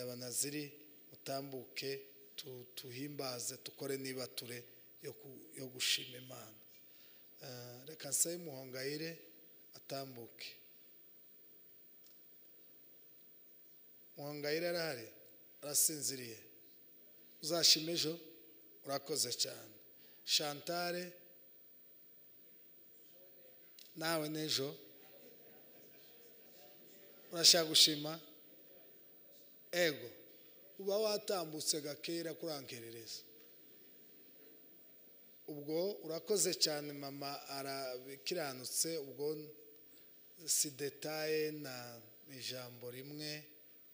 abanaziri mutambuke, tuhimbaze, tukore niba ture yo gushima Imana. Reka nsabe Muhongayire atambuke. Muhongayire arahari, arasinziriye. Uzashima ejo, urakoze cyane. Chantale nawe n'ejo urashaka gushima? Ego, uba watambutse gakera kurankerereza. Ubwo urakoze cyane mama, arakiranutse. Ubwo si detaye na ijambo rimwe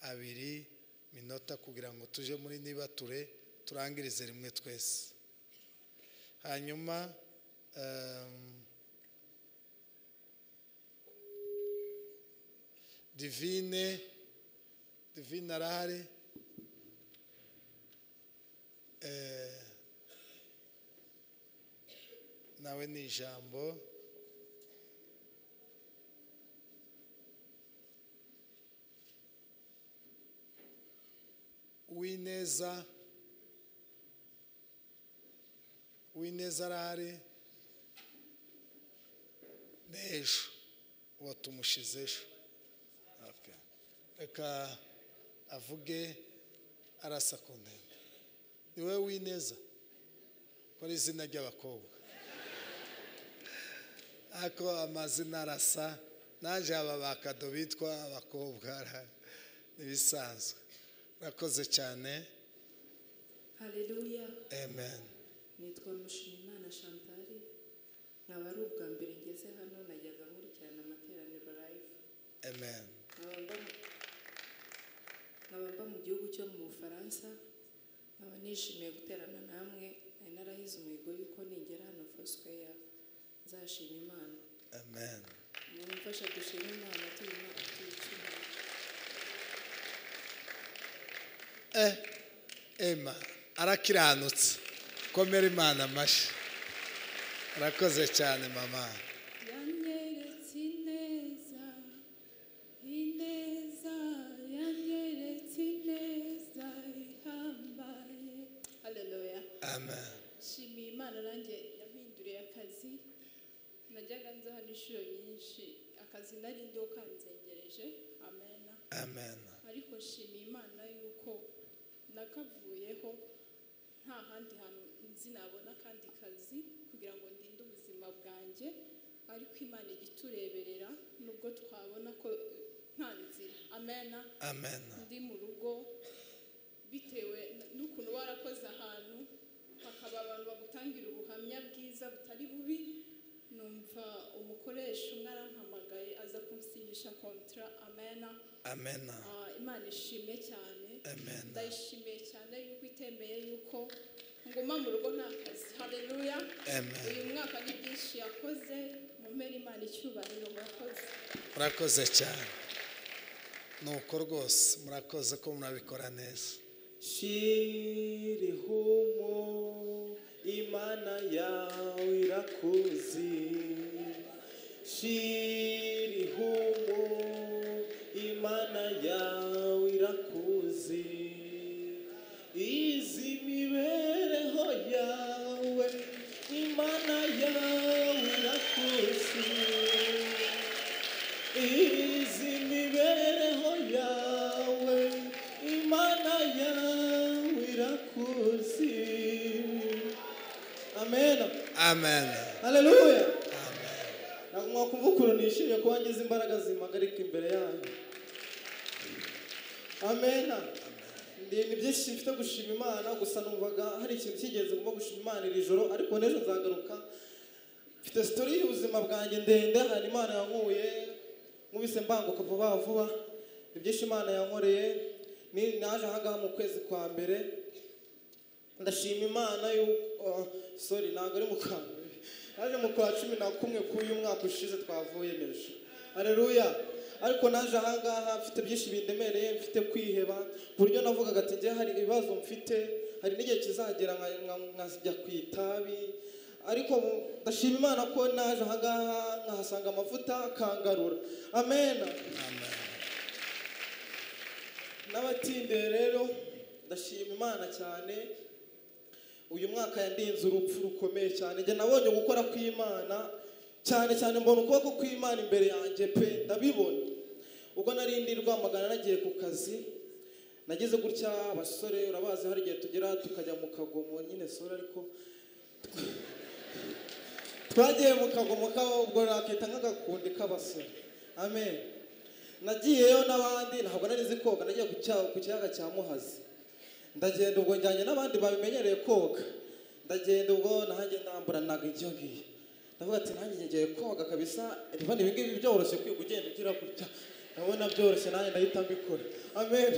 abiri minota kugira ngo tuje muri niba ture turangirize rimwe twese. Hanyuma Divine arahari. Nawe ni ijambo. Uwineza arahari n'ejo uwo tumushize ejo. Reka avuge arasa ku ntego. Ni wowe Uwineza, ko ari izina ry'abakobwa, ariko amazina arasa. Naje aba bakado bitwa abakobwa n'ibisanzwe. Urakoze cyane. Haleluya. Amen. Nitwa Mushimimana Chantal, nkaba ari ubwa mbere ngeze hano, najyaga nkurikirana amateraniro live. Amen. Nkaba mba mu gihugu cyo mu Bufaransa, nkaba nishimiye guterana namwe. Nari narahize umuhigo yuko ningera hano Foursquare nzashima Imana. Amen. Mumfasha dushima Imana tuyicuma. Emma arakiranutse. Komera Imana amashyi. Urakoze cyane mama. Yanyeretse ineza, ineza, yanyeretse ineza ihambaye. Haleluya. Amen. Shimiye Imana nanjye yampinduriye akazi. Najyaga nza hano inshuro nyinshi, akazi nari ndiho kanzengereje. Amen. Amen. Ariko shimiye Imana yuko nakavuyeho nta handi hantu nzi nabona akandi kazi kugira ngo ndinde ubuzima bwanjye, ariko Imana igitureberera nubwo twabona ko nta nzira. Amen. Amen. Ndi mu rugo bitewe n'ukuntu warakoze ahantu hakaba abantu bagutangira ubuhamya bwiza butari bubi, numva umukoresha umwe arampamagaye aza kunsinyisha kontra. Amen. Amen. Imana ishimwe cyane. Amen. Ndayishimiye cyane yuko itemeye yuko nguma mu rugo nta kazi. Haleluya. Amen. Uyu mwaka ni byinshi yakoze, mumere Imana icyubahiro. Murakoze. Murakoze cyane. Nuko rwose murakoze ko murabikora neza. Shirihumo Imana yawe irakuzi. Shirihumo Imana yawe irakuzi. Izi mibereho yawe Imana yawe irakuzi. Izi mibereho yawe Imana yawe irakuzi. Amen. Amen. Haleluya. Amen. Mwakumva ukuntu nishimiye kuba ngize imbaraga zimpagarika imbere yanyu. Amen. Ni byinshi mfite gushima Imana, gusa numvaga hari ikintu kigeze ngomba gushima Imana iri joro, ariko n'ejo nzagaruka. Mfite story y'ubuzima bwanjye ndende, hari Imana yankuye nkubise mbanguka vuba vuba. Ni byinshi Imana yankoreye. Ni naje ahangaha mu kwezi kwa mbere, ndashima Imana yuko sorry ntabwo ari mu kwa mbere, naje mu kwa 11 k'uyu mwaka ushize twavuye meje. Haleluya. Ariko naje ahangaha mfite byinshi bindemereye, mfite kwiheba, buryo navugaga ati ngiye hari ibibazo mfite, hari n'igihe kizagera nkajya ku itabi. Ariko ndashima Imana ko naje ahangaha nkahasanga amavuta akangarura. Amen. Amen. N'abatinde rero ndashima Imana cyane. Uyu mwaka yandinze urupfu rukomeye cyane. Njye nabonye gukora kw'Imana cyane cyane, mbona ukuboko kw'Imana imbere yanjye pe, ndabibona. Ubwo nari ndi Rwamagana nagiye ku kazi, nageze gutya abasore urabazi hari igihe tugera tukajya mu kagomo nyine sore, ariko twagiye mu kagomo kabo, ubwo nakita nk'agakundi k'abasore. Amen. Nagiyeyo n'abandi, ntabwo nari nzi koga, nagiye ku kiyaga cya Muhazi. Ndagenda ubwo njyanye n'abandi babimenyereye koga, ndagenda ubwo nanjye ndambura naga ibyo ngiye. Ndavuga ati nanjye ngiye koga kabisa, ndabona ibi ngibi byoroshye kwiga ugenda ugira gutya, ndabona byoroshye nanjye ndahita mbikora. Amen.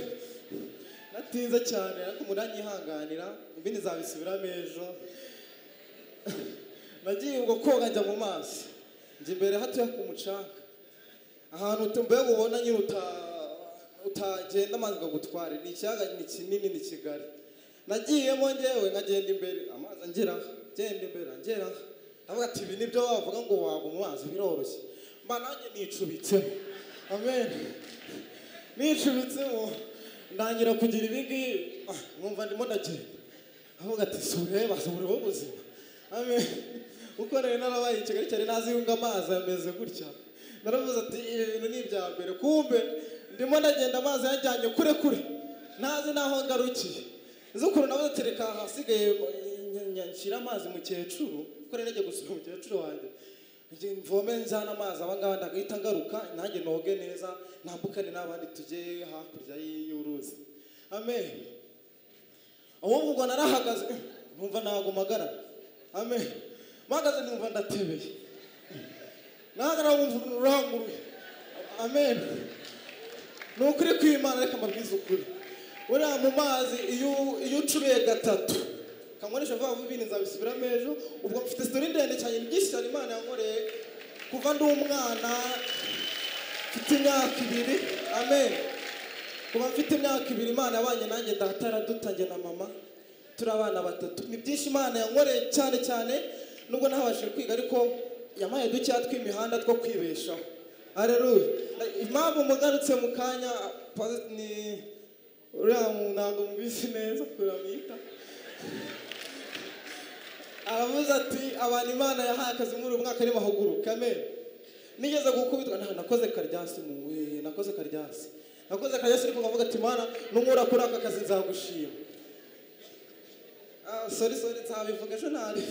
Natinze cyane ariko muranyihanganira, ibindi nzabisubiramo ejo. Nagiye ubwo koga njya mu mazi, njya imbere hatoya ku mucanga, ahantu mbega ubona nyine utagenda amazi akagutwara. Ni ikiyaga ni kinini, ni kigari. Nagiyemo njyewe nkagenda imbere, amazi angeraho, ngenda imbere angeraho. Ndavuga ati ibi nibyo bavuga ngo wagwa mu mazi biroroshye. Mba nanjye nicubitsemo. Amen. Nicubitsemo ndangira kugira ibi ngibi, nkumva ndimo ndagenda. Avuga ati sureba sureba ubuzima. Amen. Uko nari narabaye i Kigali cyane nazi yunga amazi ameze gutya. Naravuze ati ibi bintu ni ibya mbere, kumbe ndimo ndagenda amazi yanjyanye kure kure, ntazi naho ngarukiye. Nzi ukuntu navuze ati reka hasigaye nshyira amazi mukecuru, kuko nari nagiye gusura umukecuru wanjye, mvome njyana amazi aba ngaba ndagahita ngaruka nanjye noge neza, nambukane n'abandi tujye hakurya y'uruzi. Amen. Ahubwo ubwo narahagaze numva ntabwo mpagarara. Amen. Mpagaze numva ndatebeye, nahagarara wumva uranguruye. Amen. Ni ukuri kw'Imana, reka mbabwize ukuri. Uriya mu mazi iyo ucuruye gatatu kankoresha vuba vuba ibindi nzabisubiramo ejo. Ubwo mfite story ndende cyane, ni byinshi cyane Imana yankoreye kuva ndi umwana mfite imyaka 2. Amen. Kuva mfite imyaka 2 Imana yabanye nanjye, data aradutange na mama. Turi abana batatu. Ni byinshi Imana yankoreye cyane cyane nubwo ntabashije kwiga ariko yamaye ducya tw'imihanda two kwibeshaho. Haleluya. Impamvu mugarutse mu kanya ni uriya ntabwo mubizi neza kuramwita. Aravuze ati abantu Imana yahaye akazi muri uyu mwaka ari bahaguruka. Amen. Nigeze gukubitwa nakoze karyasi mu nakoze karyasi. Nakoze karyasi ariko nkavuga ati Imana nunkura kuri aka kazi nzagushima. Sorry nzabivuga ejo nari.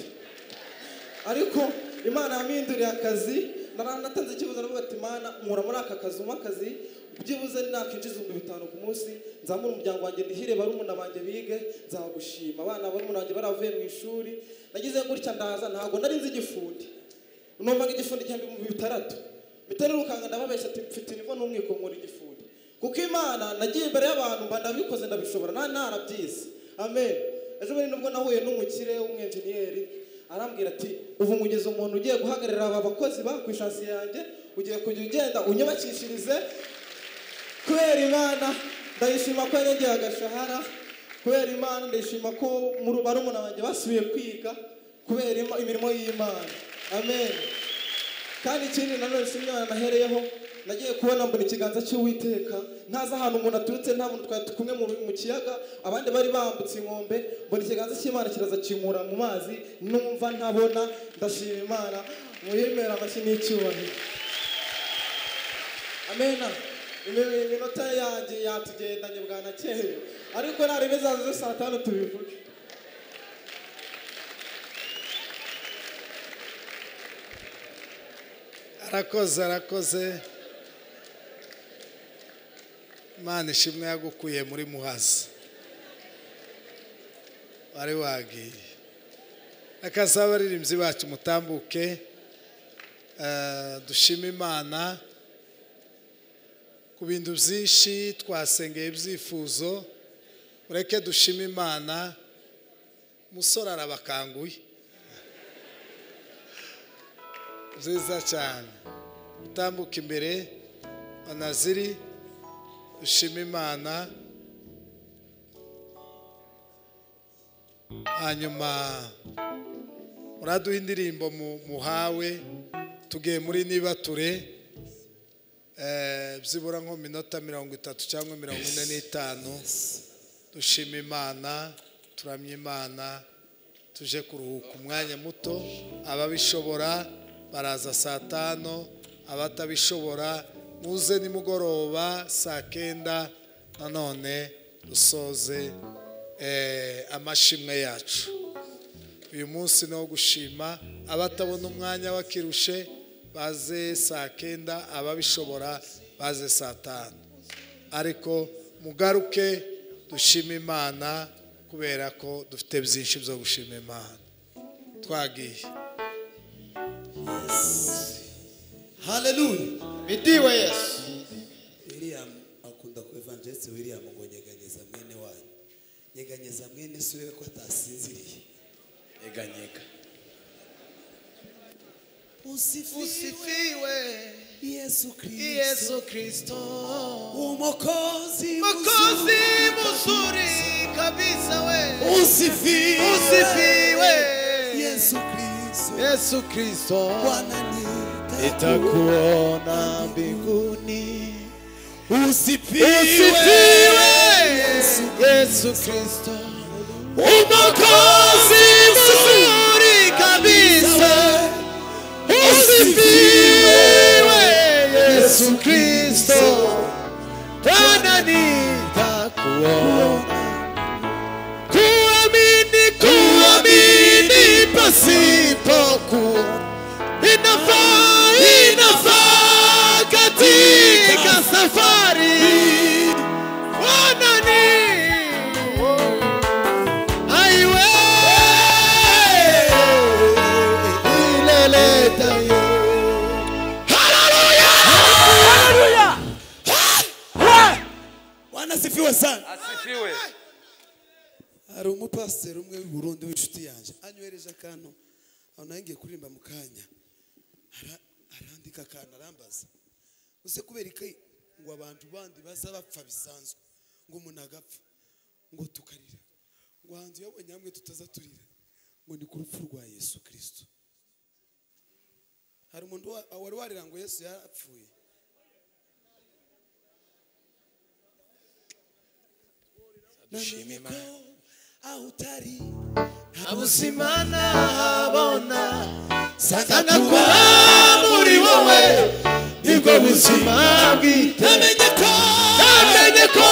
Ariko Imana yampinduriye akazi, natanze ikibazo navuga ati Imana nkura muri aka kazi umpa akazi byibuze nakinjiza 5000 ku munsi nzamura umuryango wanjye ndihire barumuna banjye bige nzagushima. Abana barumuna banjye baravuye mu ishuri nagize gutya ndaza ntago nari nzi igifundi. Numvaga igifundi cyangwa 6000 bitarukanga ndababesha ati mfite nivo n'umwiko nkora igifundi. Kuko Imana nagiye imbere y'abantu mba ndabikoze ndabishobora narabyize. Amen. Ejo bundi nubwo nahuye n'umukire w'umwenjeniyeri arambwira ati ubu mugeze umuntu ugiye guhagararira aba bakozi ba ku ishansi yanjye ugiye kujya ugenda unyubakishirize. Kubera Imana ndayishima ko yongeye agashahara. Kubera Imana ndayishima ko mu barumuna banjye basubiye kwiga kubera imirimo y'Imana. Amen. Kandi ikindi nanone nshimye Imana nahereyeho nagiye kubona mbona ikiganza cy'Uwiteka ntaza ahantu umuntu aturutse nta muntu twari kumwe mu kiyaga abandi bari bambutse inkombe mbona ikiganza cy'Imana kiraza kinkura mu mazi numva ntabona. Ndashima Imana muhimera amashyi n'icyubahiro. Amen. Iminota yanjye yatugendanye bwanakeye ariko narebe zazo saa 5 tubivuge. Arakoze. Imana ishimwe yagukuye muri Muhazi wari wagiye. Akasaba abaririmbyi bacu mutambuke dushime Imana ku bintu byinshi twasengeye ibyifuzo. Mureke dushime Imana. Musore arabakanguye nziza cyane. Utambuka imbere Banaziri dushime Imana. Hanyuma muraduha indirimbo muhawe tugiye muri nibature byibura nko minota 30 cyangwa 45. Dushime Imana, turamye Imana, tuje kuruhuka umwanya muto. Ababishobora baraza saa 5, abatabishobora muze nimugoroba saa 9 nanone dusoze amashimwe yacu. Uyu munsi no gushima. Abatabona umwanya bakirushe baze saa 9, ababishobora baze saa 5. Ariko mugaruke dushime Imana kubera ko dufite byinshi byo gushima Imana. Twagiye. Hallelujah. Bidiwe Yesu. William akunda ku evangelist William ngo nyeganyeza mwene wanyu. Nyeganyeza mwene surebe ko atasinziriye. Nyeganyega. Usifiwe Yesu Kristo. Yesu Kristo. Umokozi Mokozi mzuri kabisa we. Usifiwe. Usifiwe Yesu Kristo. Yesu Kristo. Bwana nitakuona mbinguni. Usifiwe. Usifiwe Yesu Kristo. Umokozi mzuri kabisa. Usifiwe Yesu Kristo. Bwana nitakuona. Kuamini, kuamini pasipo kuona. Inafaa, inafaa katika safari. Bwana ni aiwe ileleta ye. Haleluya! Haleluya! Bwana asifiwe sana. Asifiwe. Hari umupasiteri umwe w'i Burundi w'inshuti yanjye anywereje akantu aho nagiye kuririmba mu kanya arandika akantu arambaza use kubera iki ngo abantu bandi baza bapfa bisanzwe ngo umuntu agapfa ngo tukarira Ngo hanze yabonye hamwe tutaza turira ngo ni ku rupfu rwa Yesu Kristo. Hari umuntu wari warira ngo Yesu yarapfuye. Dushime Imana. Aho utari nta buzima nahabona, sanga kuba muri wowe nibwo buzima bwite. Namenye ko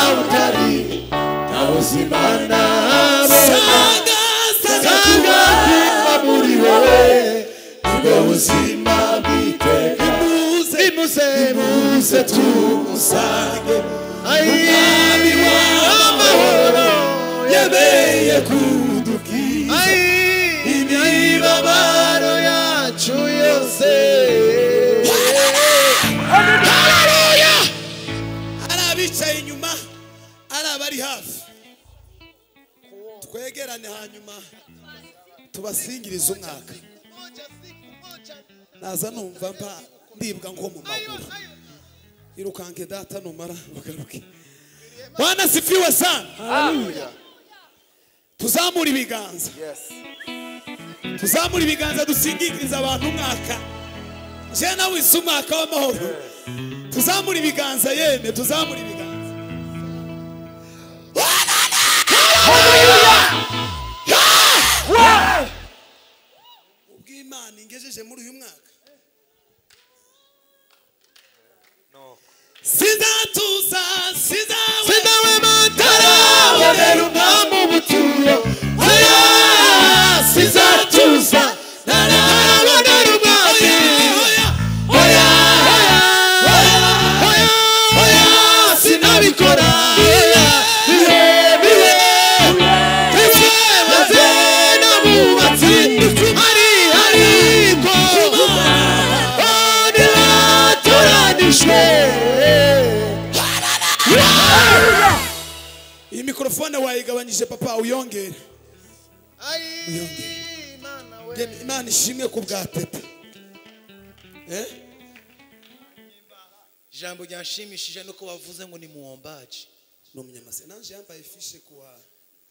aho utari nta buzima nahabona, sanga kuba muri wowe nibwo buzima bwite. Nimuze nimuze tumusange umwami w'amahoro yemeye kudukiza imibabaro yacu yose. Haleluya! Ari abicaye inyuma, ari abari hafi, twegerane hanyuma tubasingirize umwaka. Naza numva mpa ndibwa nko mu maguru. Irukanke data numara ugaruke. Bwana sifiwe sana. Haleluya. Tuzamura ibiganza. Tuzamura ibiganza dusingiriza abantu umwaka. Je nawe isi umwaka w'amahoro. Tuzamura ibiganza yeme, tuzamura ibiganza. Haleluya. Ubw'Imana ingejeje muri uyu mwaka. Sinzatuza, sindawe matara wabera umwami ubuturo. Oya, sinzatuza ntarabonera umwami. Oya, oya, oya, oya, sinabikora. Bihe, bihe, bihe, maze n'abubatsi ari ariko ntibatoranijwe. Iyi mikrofone wayigabanyije papa, uyongere. Imana ishimwe ku bwa Teta. Ijambo ryanshimishije nuko bavuze ngo ni muombaji. Ni umunyamase. Nanje yambaye ifishe kuwa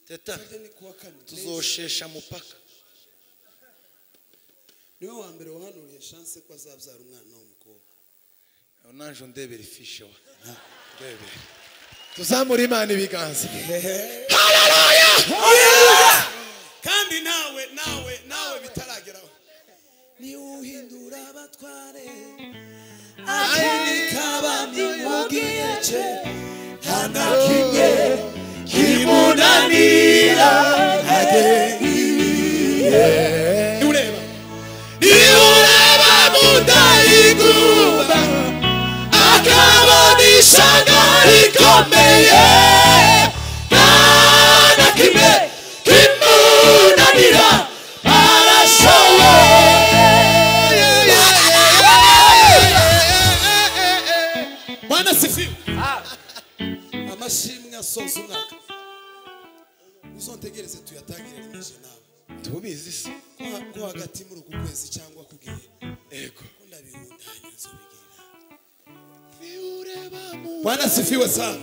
Teta. Tuzoshesha mupaka. Niwe wa mbere wahanuriye chance ko azabyara umwana w'umukobwa. Nanje ndebera ifishe wa. Ndebera. Tuzamura Imana ibiganza. Haleluya! Kandi nawe nawe nawe bitarageraho. Ni uhindura abatware akabandi mugice nta kimwe kimunanira agengiye. Ureba Niureba mudayigumba akabona ishanga rikomeye, nta na kimwe kimunanira arashoboye. Bwana sifiwe. Amashimwe asoza umwaka uzontegereze tuyatangire rimwe nawe. Tubizi se ko hagati muri uku kwezi cyangwa kugiye. Ego. Ko ndabirundanya nzobigirira. Bwana sifiwe sana.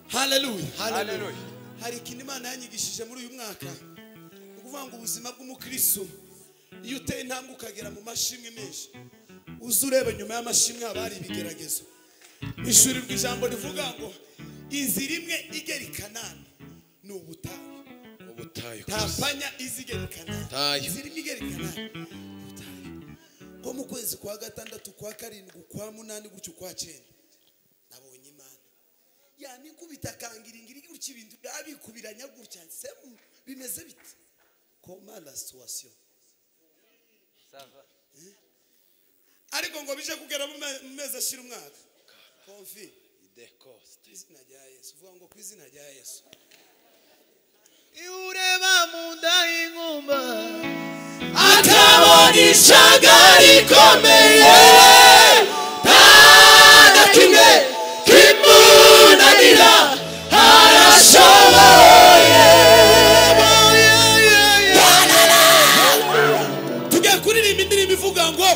Haleluya. Haleluya. Hari ikintu Imana yanyigishije muri uyu mwaka. Ukuvuga ngo ubuzima bw'umukristo iyo uteye intambwe ukagera mu mashimwe menshi, uze urebe nyuma y'amashimwe haba hari ibigeragezo. Ishuri rw'ijambo rivuga ngo inzira imwe igera i Kanani ni ubutayu. Ubutayu. Tampanya izigera i Kanani. Inzira imwe igera i Kanani. Ubutayu. Nko mu kwezi kwa gatandatu, kwa karindwi, kwa munani gutyo kwa cyenda nabonye Imana yanikubita kangiringiri gutyo ibintu abikubiranya gutya semu bimeze bite? Comment la situation? Ça va. Ariko ngo bije kugera mu mezi ashira umwaka. Konfi. Idekoste. Izina rya Yesu. Vuga ngo ku izina rya Yesu. Iureba munda y'ingumba akabona ishaga rikomeye, nta na kimwe kimunanira arashoboye. Tugiye kuririmba indirimbo ivuga ngo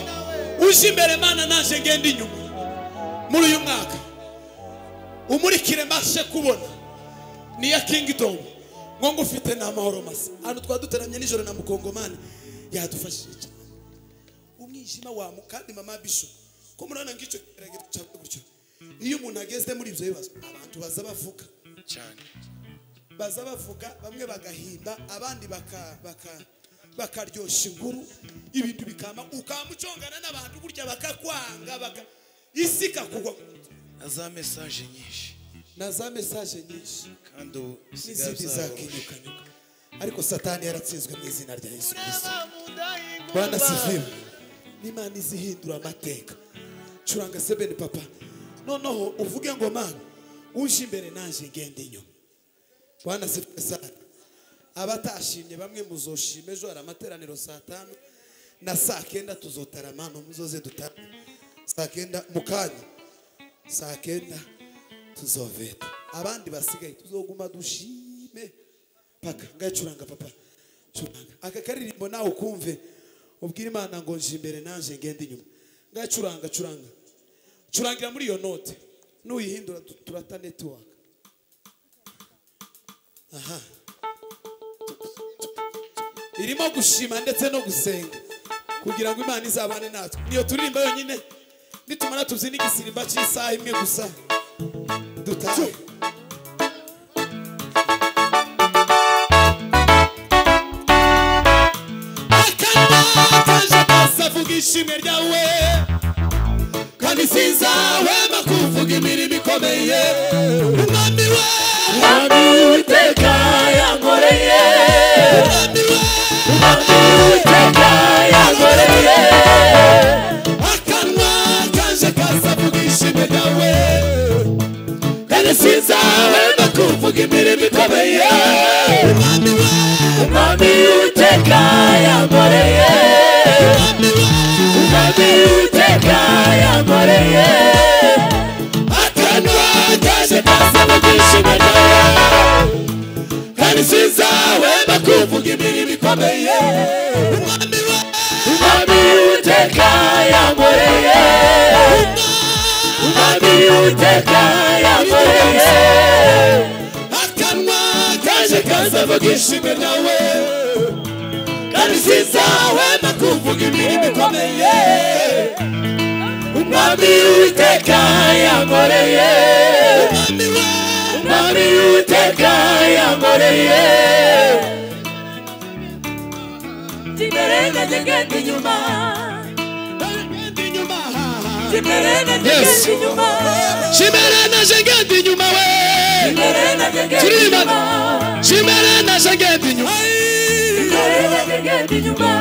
uje imbere Mana naje ngenda inyuma. Muri uyu mwaka umurikire mbashe kubona ni ya Kingdom. Ngo ngufite n'amahoro masa. Hano twaduteramye nijoro na mukongomani yadufashije cyane. Umwijima wa kandi mama Bishop ko murana ngico gutyo. Iyo umuntu ageze muri ibyo bibazo abantu baza bavuga cyane. Baza bavuga bamwe bagahimba abandi bakaryosha inkuru ibintu bikama ukamucongana n'abantu burya bakakwanga baka isi kakugwa. Na za message nyinshi. Na za message nyinshi. Kandi n'izindi zakinyukanyuka. Ariko Satani yaratsinzwe mu izina rya Yesu Kristo. Bwana sifiwe. N'Imana izihindura amateka. Curanga sebeni papa. Noneho uvuge ngo Mana uje imbere nanje ngende inyuma. Bwana sifiwe sana. Abatashimye bamwe muzoshime ejo hari amateraniro saa 5 na saa 9 tuzotarama no muzoze dutarame. Saa 9 mukanya. Saa 9 tuzoveta. Abandi basigaye tuzoguma dushime paka. Ngacuranga papa. Curanga. Aka karirimbo nawe ukumve ubwira Imana ngo nje imbere nanje ngende inyuma. Ngacuranga curanga. Curangira muri iyo note. Nuyihindura turata network. Aha. Irimo gushima ndetse no gusenga kugira ngo Imana izabane natwe. Niyo turirimba yonyine nitumara tubyina igisirimba cy'isaha imwe gusa dutahe. Akana kaje ishimwe ryawe kandi sinzahwema kuvuga imirimo ikomeye umwami we Umwami Uwiteka yankoreye. Umwami Uwiteka yankoreye. Akanwa kaje kazavuga ishimwe ryawe kandi sinzahwema kuvuga imirimo ikomeye. Umwami we Umwami Uwiteka yankoreye. Umwami Uwiteka yankoreye. Akanwa kaje kazavuga ishimwe ryawe kandi sinzahwema kuvuga imirimo ikomeye. Umwami we Umwami Uwiteka yankoreye. Umwami Uwiteka yankoreye. Akanwa kaje kazavuga ishimwe ryawe kandi sinzahwema kuvuga imirimo ikomeye. Umwami Uwiteka yankoreye. Umwami Uwiteka yankoreye. Imbere nanjye ngenda inyuma. Imbere nanjye ngenda inyuma. Imbere nanjye ngenda inyuma we. Imbere nanjye ngenda inyuma. Imbere nanjye ngenda inyuma. Imbere nanjye ngenda inyuma.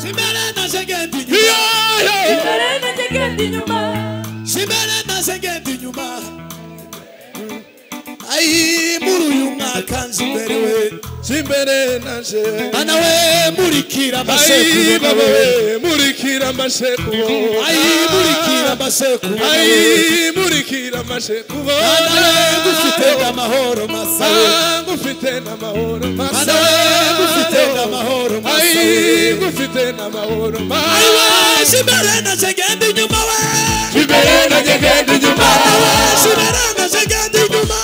Imbere nanjye ngenda inyuma. Imbere nanjye ngenda inyuma. Imbere nanjye ngenda inyuma. Ai muri uyu mwaka nje imbere we. Imbere nanje. Mana we murikira amasekubo we. Murikira amasekubo. Ai murikira amasekubo. Ai murikira amasekubo. Mana we gufite amahoro masa. Ngufite n'amahoro masa. Mana we gufite n'amahoro masa. Ai ngufite n'amahoro masa. Ai we imbere nanje ngenda inyuma we. Imbere nanjye ngenda inyuma. Imbere nanje ngenda inyuma.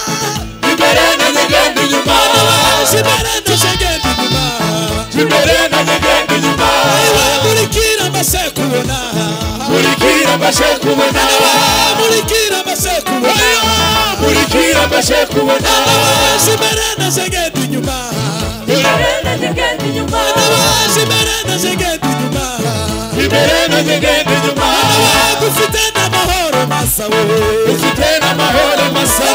Imbere nanjye ngenda inyuma. Imbere nanjye ngenda inyuma. Imbere nanjye ngenda inyuma. Aiwe murikira amasekubo. Murikira amasekubo. Murikira amasekubo. Murikira amasekubo. Imbere nanjye ngenda inyuma. Imbere nanjye ngenda inyuma. Imbere nanjye ngenda inyuma. Imbere nanjye ngenda inyuma. Gufite n'amahoro masa we. Ufite n'amahoro masa.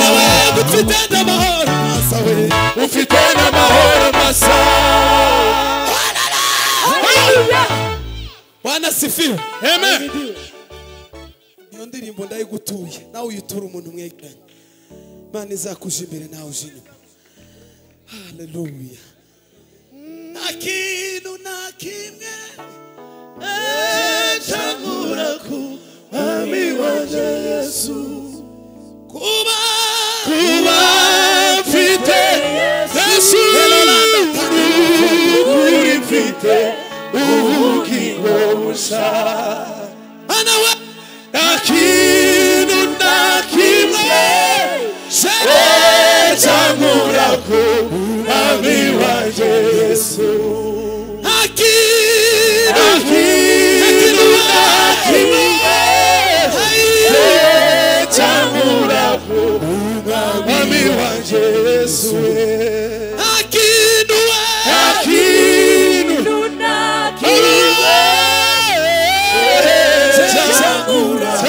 Gufite n'amahoro masa we. Ufite n'amahoro masa. Bwana sifiwe. Amen. Niyo ndirimbo ndayigutuye nawe uyitura umuntu mwegeranye. Imana izakuje imbere nawe uje inyuma. Haleluya. Nta kintu na kimwe cyangura ku mwami wanjye Yesu. Kuba mfite Yesu kuri mfite ubugingo bushya. Mana we nta kintu na kimwe cyangura ku mwami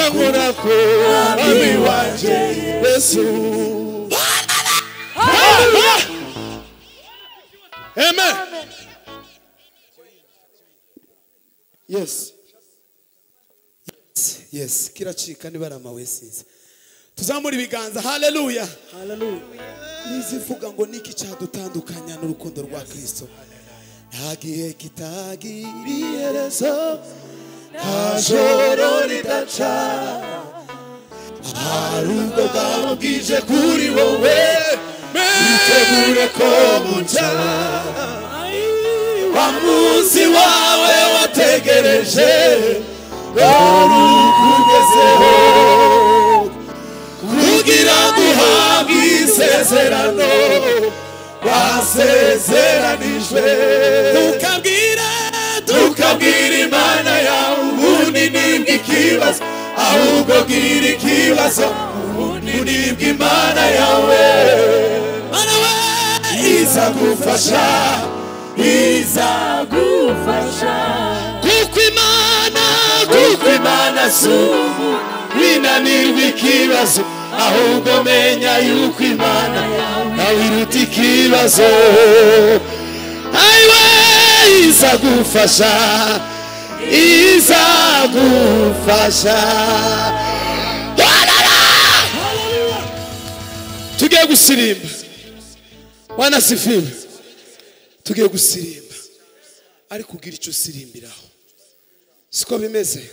Nzakora ku mwami wanjye Yesu. Amen. Yes. Yes, kiracika nibarama wesinze. Tuzamura ibiganza. Hallelujah. Hallelujah. Nizivuga ngo niki cyadutandukanya n'urukundo rwa Kristo. Nta gihe kitagira iherezo, nta joro ridaca. Hari ubwo bwaba bwije kuri wowe, witegure ko bucya. Wa munsi wawe wategereje, dore ukugezeho, kugira ngo uhabwe isezerano wasezeranijwe. Tukabwira Imana yawe ubunini bw'ikibazo, ahubwo bwira ikibazo ubunini bw'Imana yawe. Izagufasha, izagufasha. Kuko Imana si umuntu binanirwa ikibazo, ahubwo menya yuko Imana nawe iruta ikibazo. Ayiwe, izagufasha, izagufasha. Tugiye gusirimba. Bwana sifiwe. Tugiye gusirimba, ariko ugira icyo usirimbiraho. Siko bimeze,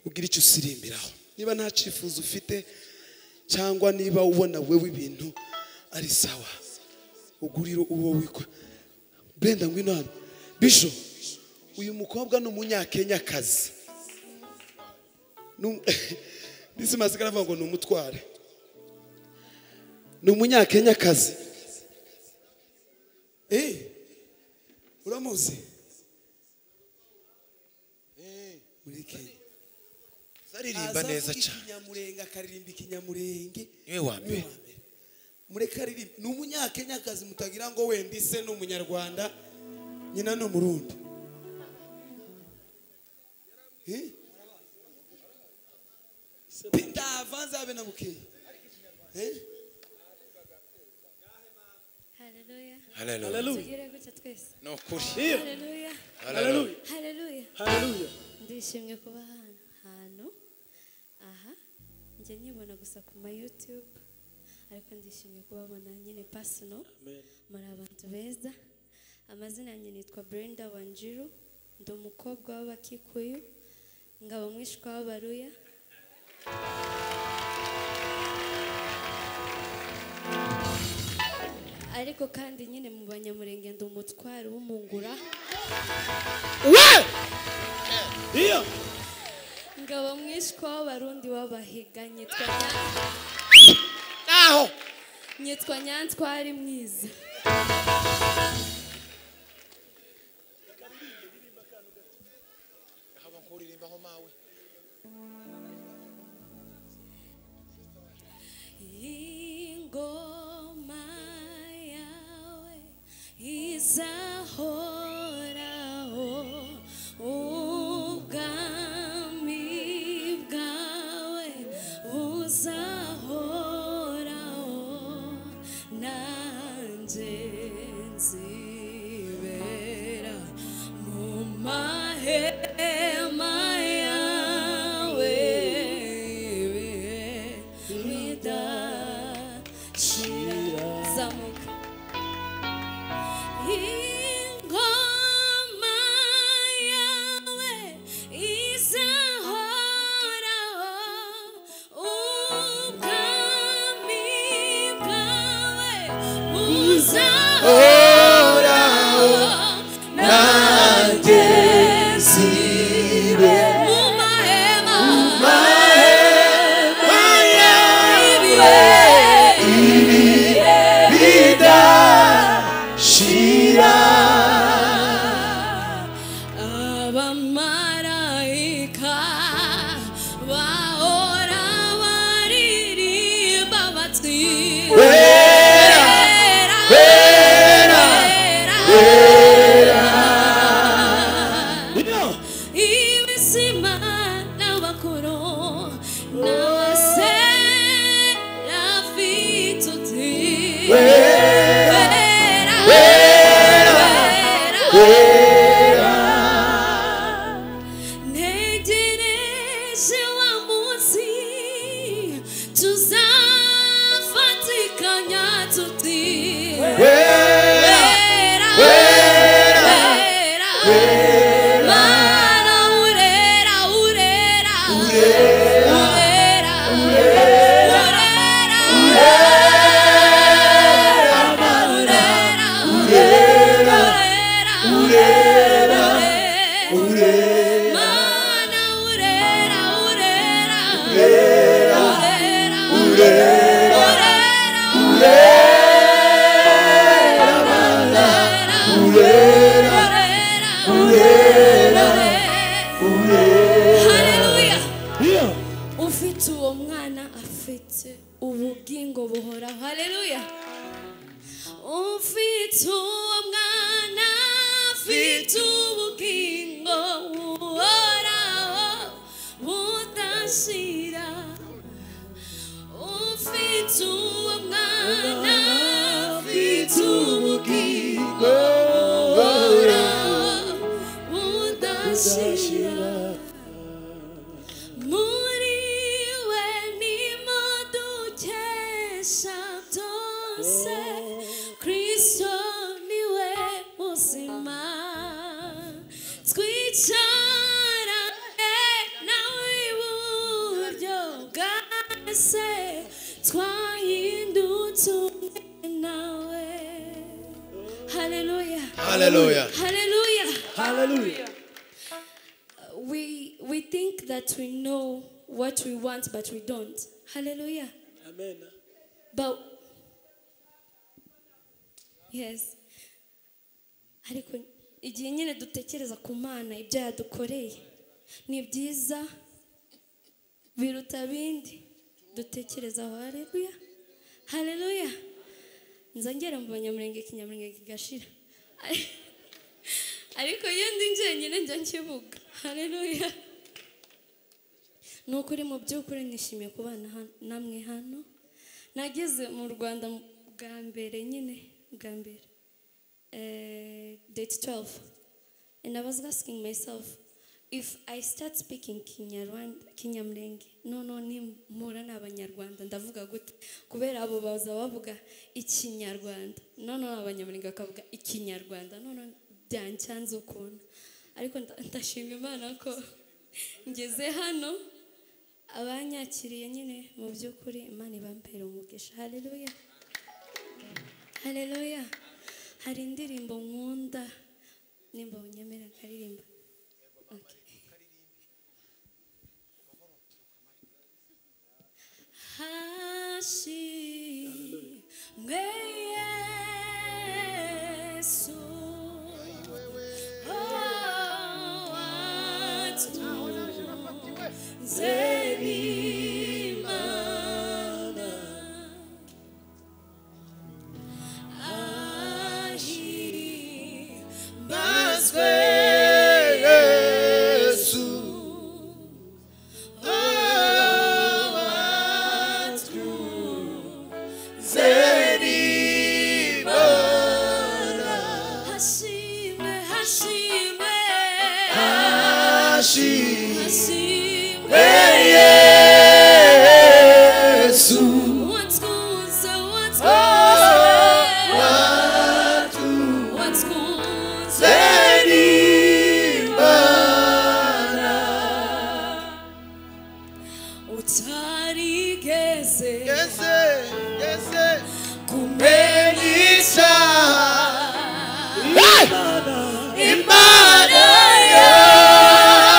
ugira icyo usirimbiraho. Niba nta cyifuzo ufite, cyangwa niba ubona wewe ibintu ari sawa, ugurira uwo wikwa. Brenda ngwino hano. Bisho, uyu mukobwa ni umunyakenyakazi. Nisi masigara avuga ngo ni umutware. Ni umunyakenyakazi. Uramuzi? Muri Kenya. Zaririmba neza cyane. Ikinyamurenge akaririmba ikinyamurenge. Niwe wa mbere. Mureke aririmba. Ni umunyakenyakazi mutagira ngo wenda ise ni umunyarwanda, nyina ni umurundi. Pinda avanza abe na bukeye. Hallelujah. Hallelujah. Tugire gutya twese. No kuri. Hallelujah. Hallelujah. Hallelujah. Hallelujah. Ndishimye kuba hano. Aha. Njye nyibona gusa ku ma YouTube, ariko ndishimye kubabona nyine personal. Muri abantu beza. Amazina yanjye nitwa Brenda Wanjiru, ndi umukobwa w'Abakikuyu, ngaba mwishwa w'Abaruya. Ariko kandi nyine mu Banyamurenge ndi umutware w'umungura. We! Iyo! Ngaba mwishwa w'Abarundi w'Abahiga, nyitwa Aho! Nyitwa Nyantwari mwiza. Ingoma yawe izahoraho, ubwami bwawe buzahoraho, nanjye nzi Ufite uwo mwana afite ubugingo buhoraho. Haleluya. Ufite uwo mwana afite ubugingo buhoraho budashira. Ufite uwo mwana afite ubugingo buhoraho budashira. Muri we nimo dukesha byose, Kristo niwe muzima. Twicarane nawe iburyo bwa Se, twahindutse umwe nawe. Haleluya. Hallelujah. Haleluya. Hallelujah. We think that we know what we want, but we don't. Hallelujah. Amen. But yes, ariko igihe nyine dutekereza ku Mana ibyo yadukoreye ni byiza biruta bindi dutekerezaho. Haleluya. Haleluya. Nzongera mu Banyamulenge Ikinyamulenge kigashira. Ariko iyo ndi njyenyine njya nkivuga. Haleluya. Nukuri mu by'ukuri nishimiye kubana namwe hano. Nageze mu Rwanda bwa mbere nyine bwa mbere date 12, and I was asking myself if I start speaking Kinyarwanda, Kinyamulenge, no nimpura n'Abanyarwanda ndavuga gute? Kubera abo baza bavuga Ikinyarwanda, no Abanyamulenge bakavuga Ikinyarwanda, no byancyanze ukuntu. Ariko ndashima Imana ko ngeze hano abanyakiriye nyine mu by'ukuri Imana ibampera umugisha. Haleluya. Haleluya. Hari indirimbo nkunda nimba unyemera nkaririmba. Okay. Hashimwe Yesu, oh, watunze n'Imana, ahimbazwe Yesu, oh, watunze n'Imana. Hashimwe, hashimwe, Hashimwe hashimwe Yesu, watkunze, watunze watkunze n'Imana. Utarigeze kumenya icyaha, Imana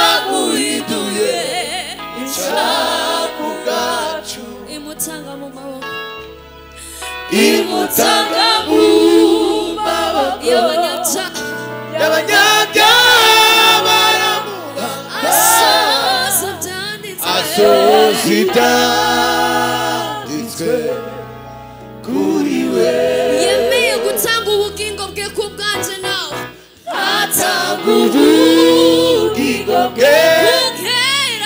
yaguhinduye icyaha bwacu, imutanga mu maboko, imutanga mu maboko y'abanyabyaha, y'abanyabyaha baramuha, asohoza ibyanditswe, asohoza ibyanditswe kuri we. Yemeye gutanga ubugingo bwe ku bwanjye nawe, atanga ubugingo bwe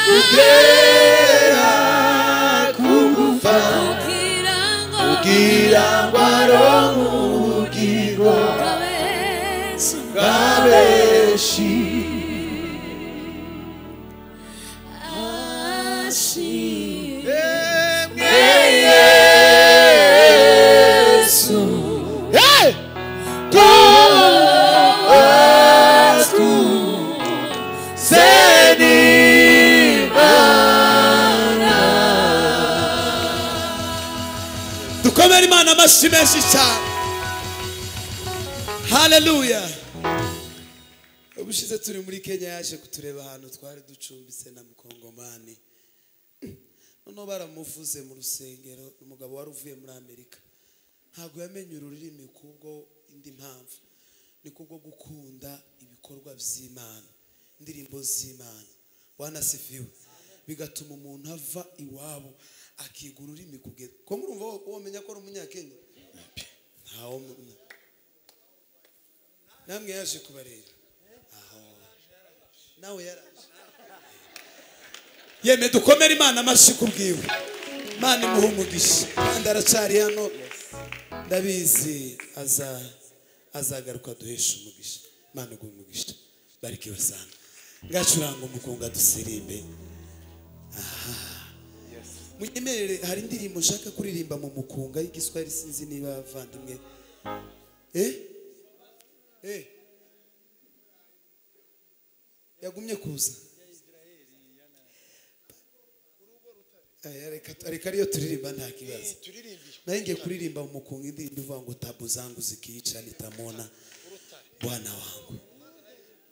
kugera ku gupfa, kugira ngo aronke ubugingo bwa benshi. Ashimwe Yesu, hey! Watunze n'Imana. Dukomere Imana amashyi menshi cyane. Haleluya. Ubushize turi muri Kenya yaje kutureba ahantu twari ducumbitse na Mukongomani. Noneho baramuvuze mu rusengero, umugabo wari uvuye muri Amerika. Ntabwo yamenye ururimi kubwo indi mpamvu, ni kubwo gukunda ibikorwa by'Imana, indirimbo z'Imana. Bwana asifiwe. Bigatuma umuntu ava iwabo akiga ururimi kugeza ko murumva womenya ko ari umunyakenya. Ntawo namwe yaje kubareba. Aho nawe yaraje. Yeme dukomere Imana amashyi kubwiwe. Imana imuhe umugisha. Kandi aracyari hano, ndabizi azagaruka duhesha umugisha. Imana iguhe umugisha. Barikiwe sana. Ngacuranga umukunga dusirimbe. Aha. Munyemerere hari indirimbo nshaka kuririmba mu mukunga y'igiswahili, sinzi niba bavandimwe. Yagumye kuza. Reka ariyo turirimba nta kibazo. Naye ngiye kuririmba mu mukunga indirimbo ivuga ngo tabu zangu zikiicha nitamona Bwana wangu.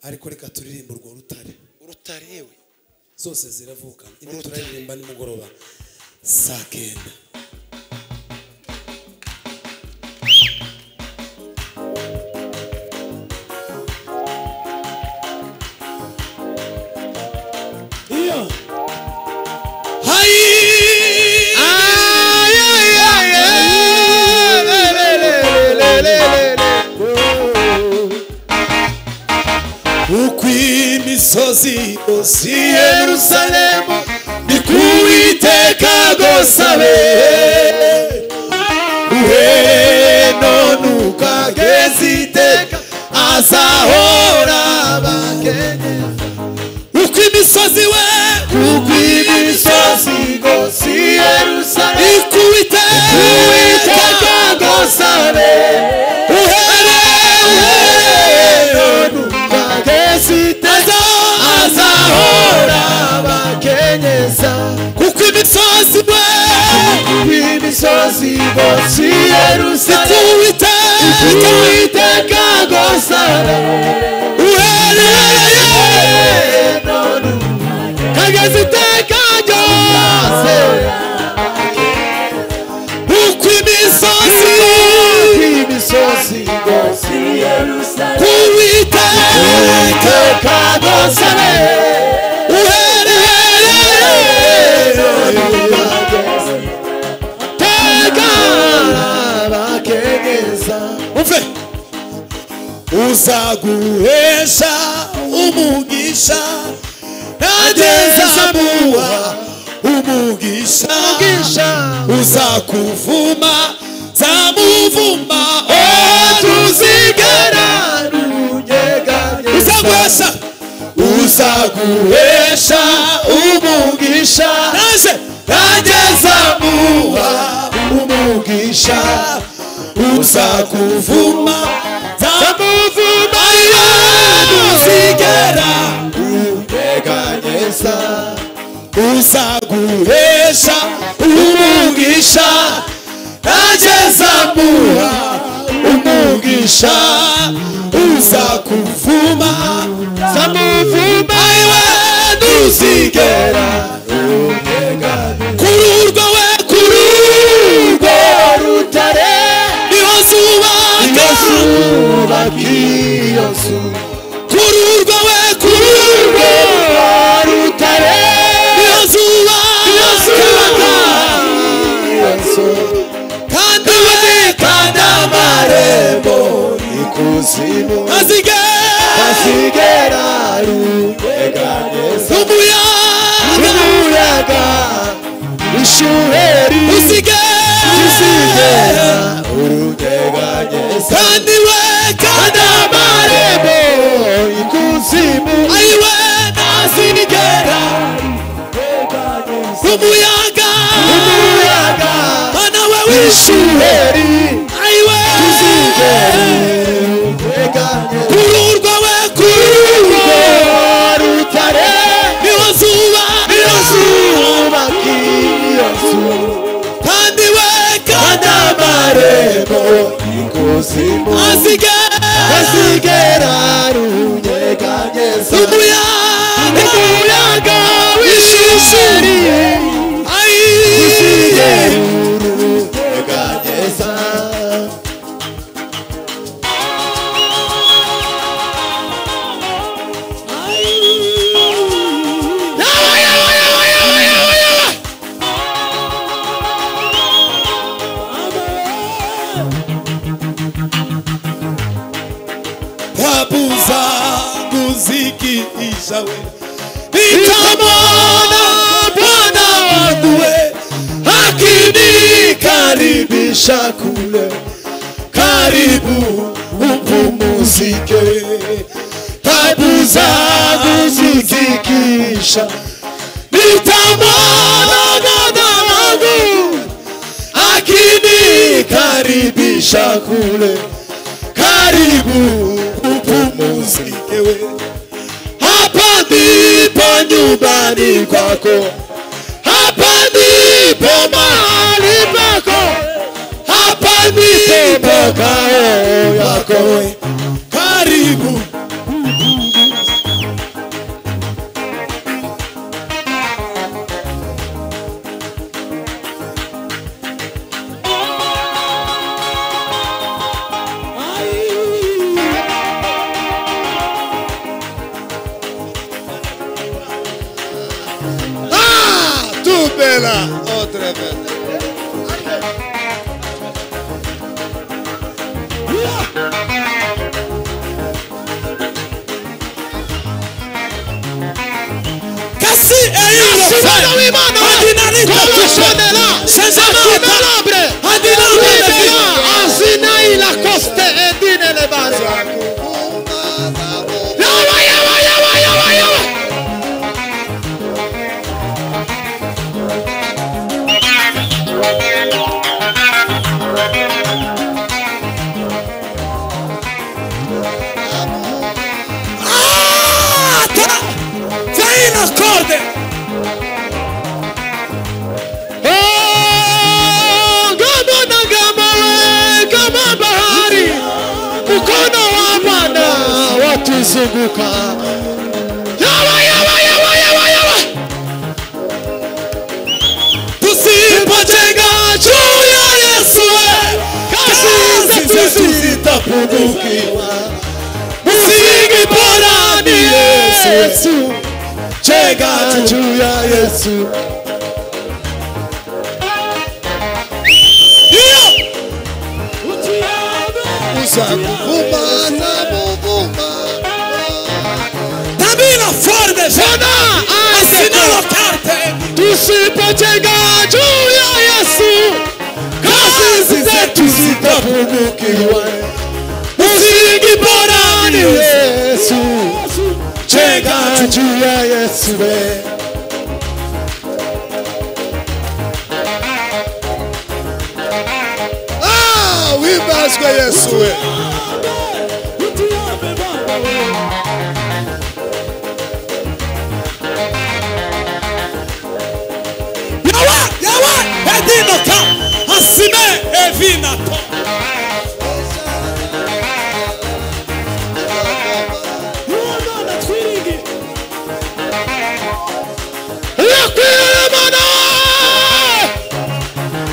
Ariko reka turirimba urwo rutare. Urutare yewe. Zose ziravuka. Indi turaririmba nimugoroba saa 9. Iyo. Hai. Ay ay ay le le le le le. Uko imisozi yose i Yerusalemu ni ku Uwiteka gosabe, uhereye none ukageza iteka azahora abakenyeza. Uko imisozi we, uko imisozi yose i Yerusalemu ni ku Uwiteka gosabe, uhereye none azahora abakenyeza. Kuko imisozi we, kuko imisozi yose i Yerusalemu Uwiteka gosabe, uhereye none kageza iteka ryose. Uko imisozi yose i Yerusalemu Uwiteka gosabe, uhereye teka abakenyeza. Umve, uzaguhesha umugisha nageza muha umugisha, uzakuvuma zamuvuma tuzigera. Uzaguhesha, uzaguhesha umugisha nageza muha umugisha, uzakuvuma zamuvuma tuzigera unyeganyeza. Uzaguhesha umugisha nageza muha umugisha, uzakuvuma zamuvuma ntuzigera unyeganyeza. Kuri urwo we, kuri urwo rutare niho zubaka iyo nzu. Kuri urwo we, kuri urwo rutare niho zubaka iyo nzu. Kandi we, kandi amarembo ikuzimu azigera runyeganyeza. Umuyaga ishuheri uzigera urunyeganyeza. Kandi we, kandi amarembo ikuzimu ayiwe ntazigera. Umuyaga Bana we w'ishuheri ayiwe tuzigera urunyeganyeza. Kuri urwo we, kuri urwo rutare niho zubaka iyo nzu. Kandi we, kandi amarembo ikuzimu azigera runyeganyeza. Umuyaga w'ishuheri uzigera urunyeganyeza. mwiza we. Nitamwona Bwana wangu we akinikaribisha kule. Karibu upumzike, tabu zangu zikikisha. Nitamwona Bwana wangu akinikaribisha kule. Karibu upumzike we, hapa ndipo nyumbani kwako, hapa ndipo mahali pako, hapa ndipo makao yako we. Karibu Tubela, outra vez. Kasi Watuzunguka. Yawa, yawa, yawa, yawa, yawa. Tusipojenga juu ya Yesu, kazi zetu zitapungukiwa. Msingi bora ni Yesu, jenga juu ya Yesu. Uzakuvuma zamuvuma. Tabila forte jana asinalo carte. Tusipojenga juu ya Yesu, kazi zetu zitapungukiwa. Msingi bora ni Yesu, jenga juu ya Yesu. Ah, wimbazwe Yesu we. Yawa, yawa, edinoka, asime evinato.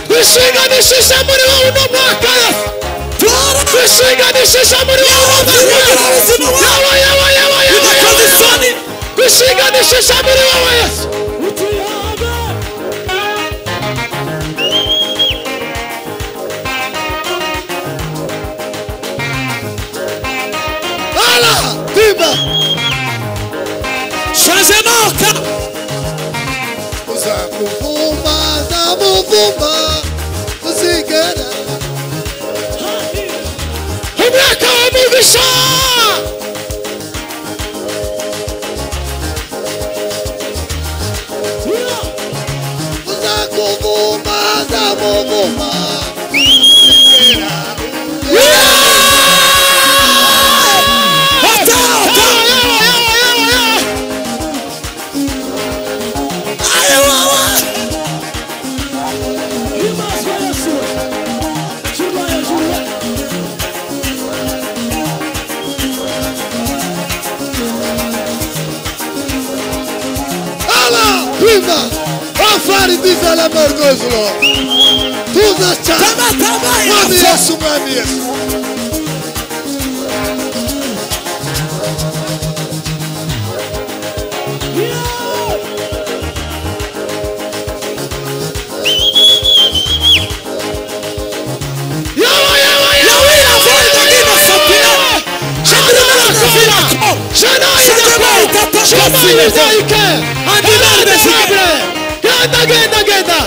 Twishinganishisha muri wowe uno mwaka Yesu. Twishinganishisha muri wowe uno mwaka Yesu. Yawa, yawa, yawa, yawa, yawa. Twishinganishisha muri wowe Yesu. Ala, timba. Changement ka. Uzakuvuma, zamuvuma. Uzigera. Umwaka w'umugisha. Uzakuvuma, zamuvuma. Uzigera. Afari dizala morgozlo. Tuza cha. Mwami Yesu, mwami Yesu. Yawa, yawa, yawa, yawa. Genda genda genda.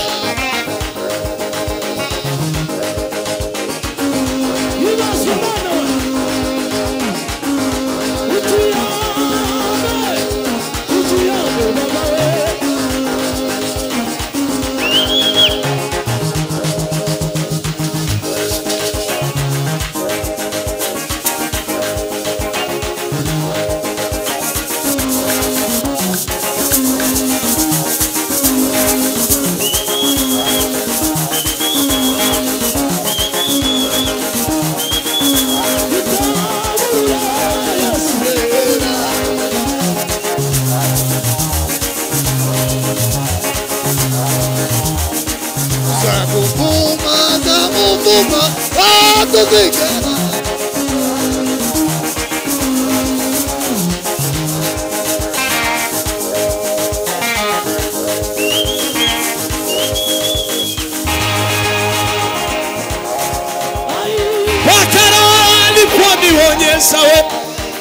Aliponionyesha we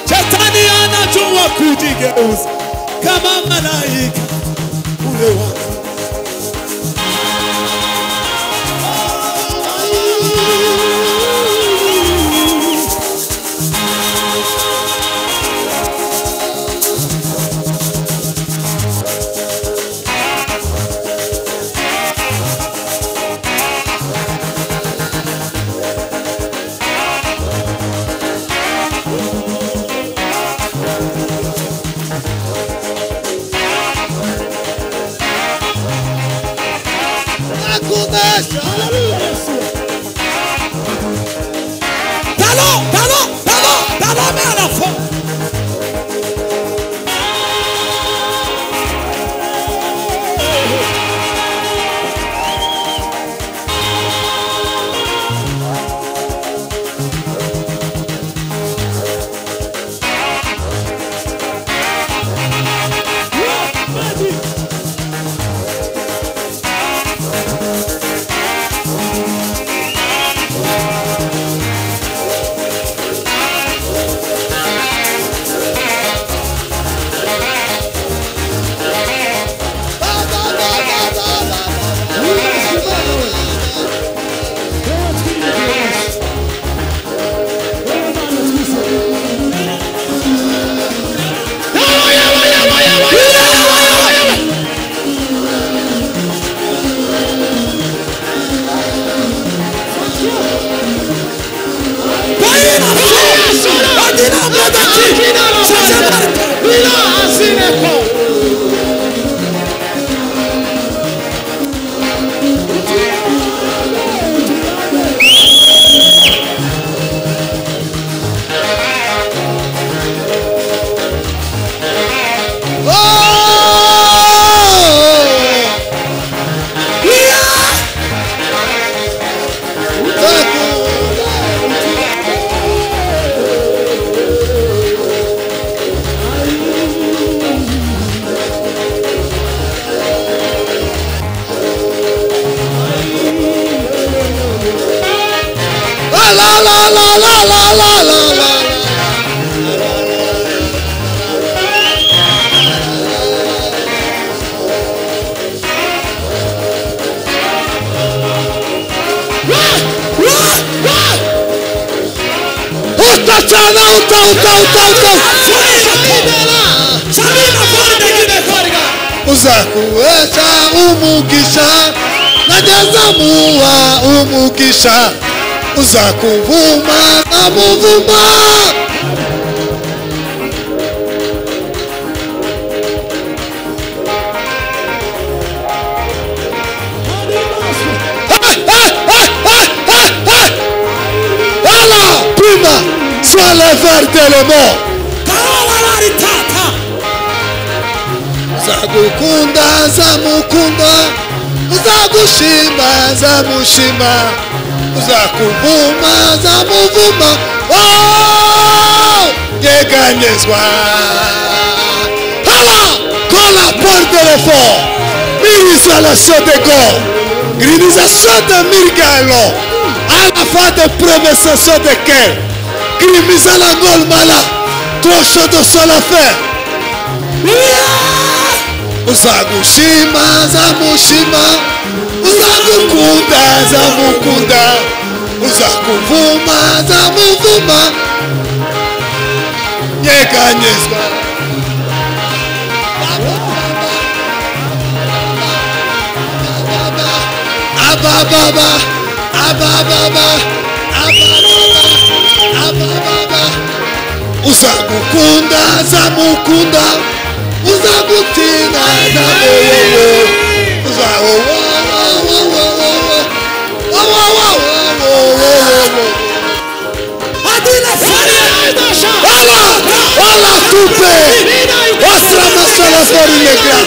shetani anajua kujigeuza kama malaika ule wa Uzakuwesha umugisha najazamuwa umugisha uzakuvuma namuvuma. Voilà, Puma, sois le vert de le mort. Uzagukunda zamukunda, uzagushima zamushima, uzakuvuma zamuvuma. Oh, nyeganyezwa. Hala, quand la porte de l'effort, m'isolation de corps, grinisation de mirgalo, à la fin de promesation de cœur, grimisa la golmala, trop chaud de sol à faire. Uzagushima zamushima, uzagukunda zamukunda, uzakuvuma zamuvuma. Nyeganyezwa. Ababa, ababa, ababa, ababa. Uzagukunda zamukunda, uzagutina zamuwowo, uzawowowowowowowowowowowo. Wala, wala tupe, wasra masala sori negra.